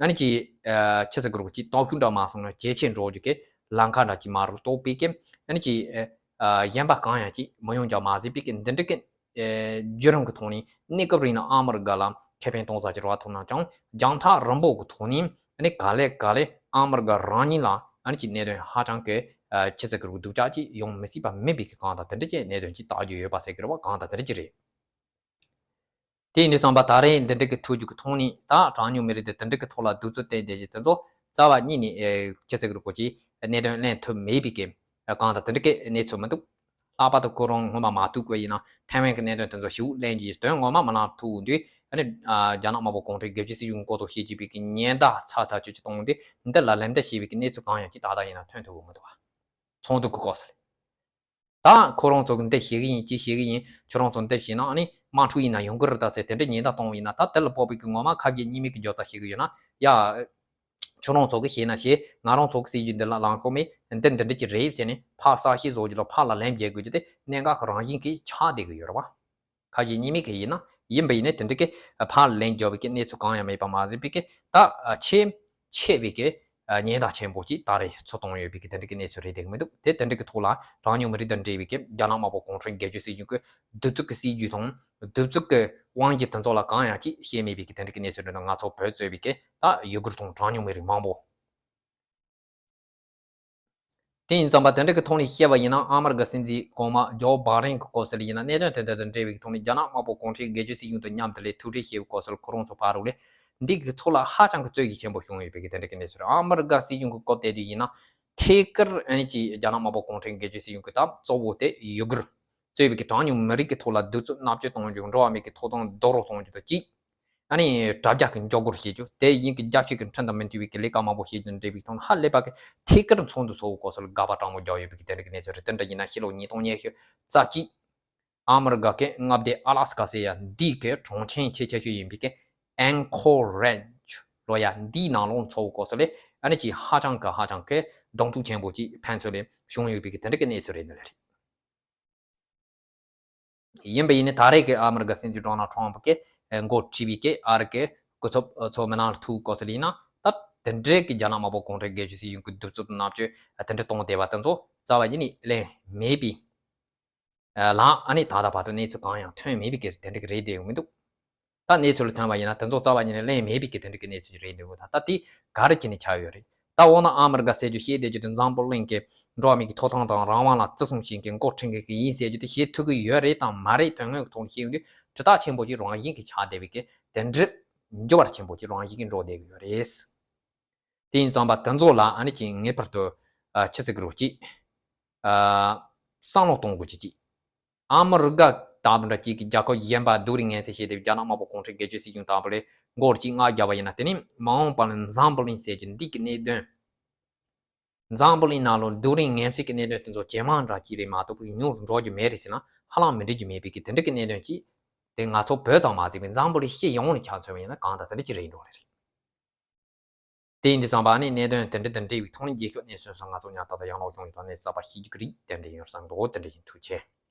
ཨ་ནི་ཅིག་ཨ་ཆི་ཟེར་དགོས་རེད། ཅིག་སྟོབས་ཤུགས་འདྲ་མ་སོང་ན་ཇེ་ཆེ་འགྲོ་རྒྱུ་གི་ལམ་ཁ་འདྲ་ཅིག་མ་རེད་རྟོགས་པའི་གི། ཨ་ནི་ཅིག་ཨ་གཞན་པ་གང་ཡང་ཅིག་མི་ཡོང་རྒྱུ་མ་ཟད་པའི་གི་འདི་འདྲ་གི་ཨ་བརྒྱུད་རིམ་གི་ཐོག་ནས་གནས་སྐབས་རིང་ལ་ཨ་མི་རི་ཀ་ལ་ཁེ་ཕན་གཏོང་ས་ཅིག་རག་ཐུབ་ན་ཅང་རྒྱང་ཐག་རིང་པོ་གི་ཐོག་ནས་ཨ་ནི་ག་ལེ་ག་ལེ་ཨ་མི་རི་ཀ་རང་ཉིད་ལ་ཨ་ནི་ཅིག་གནད་དོན་ཧ་ཅང་གི་ཨ་ཆི་ཟེར་དགོས་རེད། སྡུག་ཅག་ཅིག་ཡོང་མི་སྲིད་པ་མེད་པའི་གི་གང་ལྟར་དེ་འདྲ་ཅིག་གནད་དོན་ཅིག་ལྟ་རྒྱུ་ཡོད་པ་ཟེར་གི་རེད་བ། གང་ལྟར་དེ་འདྲ་ཅིག་རེད། དེ་ཡིན་དུས་ཙམ་པ་ད་རེས་འདི་འདྲ་གི་ཐུག་རྒྱུ་གི་ཐོག་ནས་ད་གྲངས་ཉུང་མི་རིགས་དེ་དེ་འདྲ་གི་ཐོག་ལ་གདུག་རྩུབ་བསྟན་བསྡད་རྒྱུ་དེ་ཚོ་རྩ་བ་ཉིད་ནས་ཨེ་ཅི་ཟེར་གི་རེད། ཁོ་ཅིག་གནད་དོན་གླེང་ཐུབ་མེད་པའི་གི་གང་ལྟར་དེ་འདྲ་གི་གནས་ཚུལ་མི་འདུག་ལྷག་པར་དུ་ཁོ་རང་སྔོན་མ་མ་ཐུག་གི་ཡིན་ན་ཐའེ་ཝན་གི་གནད་དོན་དེ་ཚོ་ཞེ་པོ་གླེང་རྒྱུ་ཡིན། དོན་ངོ་མ་མི་ལ་ཐུག་འོང་དུས་ཨ་ནི་ཨ་རྒྱ་ནག་དམར་པོ་གུང་ཁྲན་སྒེར་གཅོད་སྲིད་གཞུང་འགོ་གཙོ་ཞི་ཅིན་ཕིང་གི་ཉེན་བརྡ་ཚ་ཐག་ཆོད་ཅིག་གཏོང་དུས་འདི་ལ་ལན་འདེབས་བྱེད་པའི་གི་གནས་ཚུལ་གང་ཡང་ཅིག་ད་ལྟ་ཡིན་ན་ཐོན་ཐུབ་ཀྱི་མི་འདུག་བ། ཚོགས་འདུ་གི་སྐབས་སུ་ལ། ད་ཁོ་རང་ཚོ་གི་འདི་བྱེད་གི་ཡིན། ཅི་བྱེད་གི་ཡིན། ཁྱོད་རང་ཚོ་འདི་བྱས་ན་ཨ་ནི་དམག་འཁྲུག་ཡིན་ན་ཡོང་གི་རེད་ད་ཟེར་དེ་འདྲ་ཉེན་བརྡ་གཏོང་བ་ཡིན་ན། ད་དེ་ལ་དཔག་པའི་གི་ངོ་མ་ཁ་བརྒྱད་གཉིས་མེད་གི་སྦྱོར་རྩ་བྱེད་གི་ཡོད་ན་ཡ། ཁྱོད་རང་ཚོ་གི་ཤེས་ན་ཤེས། ང་རང་ཚོ་གི་སྲིད་ཇུས་འདི་ལ་ལངས་ཤོག་མེད། འདི་འདི་འདྲ་ཅིག་རེད་ཟེར་ནས་ཕར་གསལ་བཤད་བཟོ་རྒྱུ་ལ་ཕར་ལ་ལན་རྒྱག་དགོས་རྒྱུ་དེ་གནད་འགག་གི་རང་བཞིན་གྱིས་ཆགས་བསྡད་ཀྱི་ཡོད་རེད་བ། ཁ་ཞེ་གཉིས་མེད་ཀྱི་ཡིན་ན། ཡིན་པ་ཡིན་ན་དེ་འདྲ་གི་ཕར་ལན་རྒྱག་པའི་གི་གནས་ཚུལ་གང་ཡང་མེད་པ་མ་ཟད་པའི་གི་ད་ཆེས་ཆེ་བའི་གི་ཉེན་བརྡ་ཆེན་པོ་ཅིག་ད་རེས་ཚུར་བཏང་ཡོད་པའི་གི་དེ་འདྲ་གི་གནས་ཚུལ་རེད་བསྡད་ཀྱི་མི་འདུག་དེ་དེ་འདྲ་གི་ཐོག་ལ་གྲངས་ཉུང་མི་རིགས་དང་འབྲེལ་བའི་གི་རྒྱ་ནག་དམར་པོ་གུང་ཁྲན་སྒེར་གཅོད་སྲིད་གཞུང་གི་གདུག་རྩུབ་ཀྱི་སྲིད་ཇུས་དང་གདུག་རྩུབ་ཀྱི་དབང་གིས་དེ་ཚོ་ལ་གང་ཡང་ཅིག་བཤད་མེད་པའི་གི་དེ་འདྲ་གི་གནས་ཚུལ་རེད་འདུག་ང་ཚོ་བོད་གཙོས་པའི་གི་ད་ཡུ་གུར་དང་གྲངས་ཉུང་མི་རིགས་མང་པོ། དེ་ཡིན་ཙམ་པ་དེ་འདྲ་གི་ཐོག་ནས་བཤད་པ་ཡིན་ན། ཨ་མི་རི་ཀ་སྲིད་འཛིན་གོང་མ་ཇོ་བྷའི་ཌེན་གྱི་སྐོར་ཟེར་ཡིན་ན། གནད་དོན་དེ་འདྲ་དང་འབྲེལ་བའི་ཐོག་ནས་རྒྱ་ནག་དམར་པོ་གུང་ཁྲན་སྒེར་གཅོད་སྲིད་གཞུང་དང་མཉམ་དུ་ལས་ཐུག་འཕྲད་བྱས་པའི་སྐོར་ཟེར། ཁོ་རང་ཚོ་ཕར་རུ་ལས་འདི་གི་ཐོག་ལ་ཧ་ཅང་གི་རྩོད་གཞི་ཆེན་པོ་བྱུང་ཡོད་པའི་གི་དེ་འདྲ་གི་གནས་ཚུལ་རེད། ཨ་མི་རི་ཀ་སྲིད་གཞུང་གི་སྐབས་དེ་དུས་ཡིན་ན་ཐད་ཀར་ཨ་ནི་ཅིག་རྒྱ་ནག་དམར་པོ་གུང་ཁྲན་སྒེར་གཅོད་སྲིད་གཞུང་གི་ད་གཙོ་བོ་དེ་ཡུ་གུར་གཙོས་པའི་གི་གྲངས་ཉུང་མི་རིགས་ཀྱི་ཐོག་ལ་གདུག་རྩུབ་མནར་གཅོད་གཏོང་རྒྱུ། འགྲོ་བ་མིའི་གི་ཐོབ་ཐང་རྡོག་རོལ་གཏོང་རྒྱུ་དང་གཅིག་ཨ་ནི་དྲ་རྒྱ་གི་མགྱོགས་སྒོར་བྱེད་རྒྱུ། དེ་ཡིན་གྱི་རྒྱལ་སྤྱི་གི་ཁྲིམས་དང་མི་མཐུན་པའི་གི་ལས་ཀ་མང་པོ་བྱེད་རྒྱུ་འབྲེལ་བའི་ཐོག་ནས་ཧ་ལས་པ་གི་ཐད་ཀར་ཚོགས་འདུ་ཚོགས་པའི་སྐོར་སོགས་ལ་དགག་པ་དྲང་མོ་རྒྱག་ཡོད་པའི་གི་དེ་འདྲ་གི་གནས་ཚུལ་རེད། དེ་འདྲ་ཡིན་ན་ཕྱི་ལོ་ཉིས་སྟོང་ཉི་ཤུ་རྩ་གཅིག་ཨ་མི་རི་ཀ་གི་མངའ་སྡེ་ཨ་ལ་སི་ཀ་ཟེར་ཡ་འདི་གི་གྲོང་ཁྱེར་ཆེས་ཆེ་ཤོས་ཡིན་པའི་གི་ཨེང་ཁོར་རེཇ་ལོ་ཡ་འདིའི་ནང་ལོགས་ཚོགས་པའི་སྐོར་སོགས་ལས་ཨ་ནི་ཅིག་ཧ་ཅང་གི་ཧ་ཅང་གི་གདོང་ཐུག་ཆེན་པོ་ཅིག་ཕན་ཚུན་ལས་བྱུང་ཡོད་པའི་གི་དེ་འདྲ་གི་གནས་ཚུལ་རེད། འདི་ལ་རེད། ཡིན་པ་ཡིན་ནའི་ད་རེས་ཀྱི་ཨ་མི་རི་ཀ་སྲིད་འཛིན་ཌོ་ནལ་ཊམ་ཕ་གིས་འགོ་ཁྲིད་པའི་གི་ཨ་རི་གི་སྐུ་ཚབ་ཚོ་མི་ནང་ལ་ཐུག་སྐོར་ཟེར་ཡིན་ན། ད་དེ་འདྲའི་གི་རྒྱ་ནག་དམར་པོ་གུང་ཁྲན་སྒེར་གཅོད་སྲིད་གཞུང་གི་གདུག་རྩུབ་མནར་གཅོད་དེ་འདྲ་གཏོང་བསྡད་པ་དེ་ཚོ་རྩ་བ་ཉིད་ནས་གླེང་མེད་པའི་ལམ། ཨ་ནི་ད་ལྟ་བར་དུ་གནས་ཚུལ་གང་ཡང་ཐོན་མེད་པའི་གི་དེ་འདྲ་གི་རེད་བསྡད་ཡོད་མི་འདུག་ད་གནས་ཚུལ་ཐོན་པ་ཡིན་ན་དེ་ཚོ་རྩ་བ་ཉིད་ནས་གླེང་མེད་པའི་གི་དེ་འདྲ་གི་གནས་ཚུལ་ཞིག་རེད་འདུག་ད་ལྟ་དེ་ག་རེ་བྱས་ནས་ཆགས་ཡོད་རེད། ད་འོ་ན་ཨ་མི་རི་ཀ་ཟེར་རྒྱུ་བཤད་བསྡད་རྒྱུ་དེ་འཛམ་བུ་གླིང་གི་འགྲོ་བ་མིའི་གི་ཐོབ་ཐང་དང་རང་དབང་ལ་བརྩི་སྲུང་བྱེད་མཁན་འགོ་ཁྲིད་མཁན་གྱི་ཡིན་ཟེར་རྒྱུ་དེ་བྱེད་ཐུབ་ཀྱི་ཡོད་རེད་དང་མ་རེད། དོན་དངོས་ཀྱི་ཐོག་ནས་བཤད་ཡོང་དུས་དྲི་རྟགས་ཆེན་པོ་ཅིག་རང་བཞིན་གྱིས་ཆགས་བསྡད་པའི་གི་དེ་འདྲ་འགྱུར་བ་ཆེན་པོ་ཅིག་རང་བཞིན་གྱིས་འགྲོ་བསྡད་ཀྱི་ཡོད་རེད། དེ་ཡིན་ཙང་པ་དེ་ཚོ་ལ་ཨ་ནི་ཅིག་ངེས་པར་དུ་ཨ་ཆི་ཟེར་གི་རེད་ཅིག་ཨ་བསམ་བློ་གཏོང་དགོས་ཀྱི་ཅིག་ཨ་མི་རི་ཀ་དང་དེ་འདྲ་ཅིག་གི་རྒྱལ་ཁབ་གཞན་པ་རྡུལ་རིང་ངན་ཚད་བྱས་ཏེ་རྒྱ་ནག་དམར་པོ་གུང་ཁྲན་སྒེར་གཅོད་སྲིད་གཞུང་དང་པོ་ལས་མགོ་ཅིག་མངགས་བརྒྱབ་པ་ཡིན་ན། དེ་ནི་མ་འོངས་པ་ལ་འཛམ་བུ་གླིང་ཟེར་རྒྱུ་འདི་གི་གནད་དོན། འཛམ་བུ་གླིང་ནང་ལོ་རྡུལ་རིང་ངན་ཚད་ཀྱི་གནད་དོན་དེ་ཚོ་ཇེ་མང་དྲགས་ཀྱི་རེད་མ་གཏོགས་ཉུང་རུ་འགྲོ་རྒྱུ་མེད་རེད་ཟེར་ན་ཧ་ལམ་མི་འགྲིག་རྒྱུ་མེད་པའི་གི་དེ་འདྲ་གི་གནད་དོན་ཅིག་དེ་ང་ཚོ་བོད་ཙམ་མ་ཟད་པའི་འཛམ་བུ་གླིང་སྤྱི་ཡོངས་ལ་ཆ་མཚོན་པ་ཡིན་ན་གང་ལྟར་དེ་འདྲ་ཅིག་རེད་འགྲོ་རེད། དེ་ཡིན་དུས་ཙམ་པ་ནི་གནད་དོན་དེ་འདྲ་དང་འབྲེལ་བའི་ཐོག་ནས་རྒྱས་ཤོག་གནས་ཚུལ་སོགས་ང་ཚོ་ཉག་ཏག་ཏག་ཡང་ལོག་བྱུང་ཡོད་ཙང་ནས་གསར་པ་ཤེས་རྒྱུ་གི་རིགས་དེ་འདྲ་ཡིན་བསམ་འདུག་དེ་འདྲ་ཡིན། ཐུགས་རྗེ་ཆེ།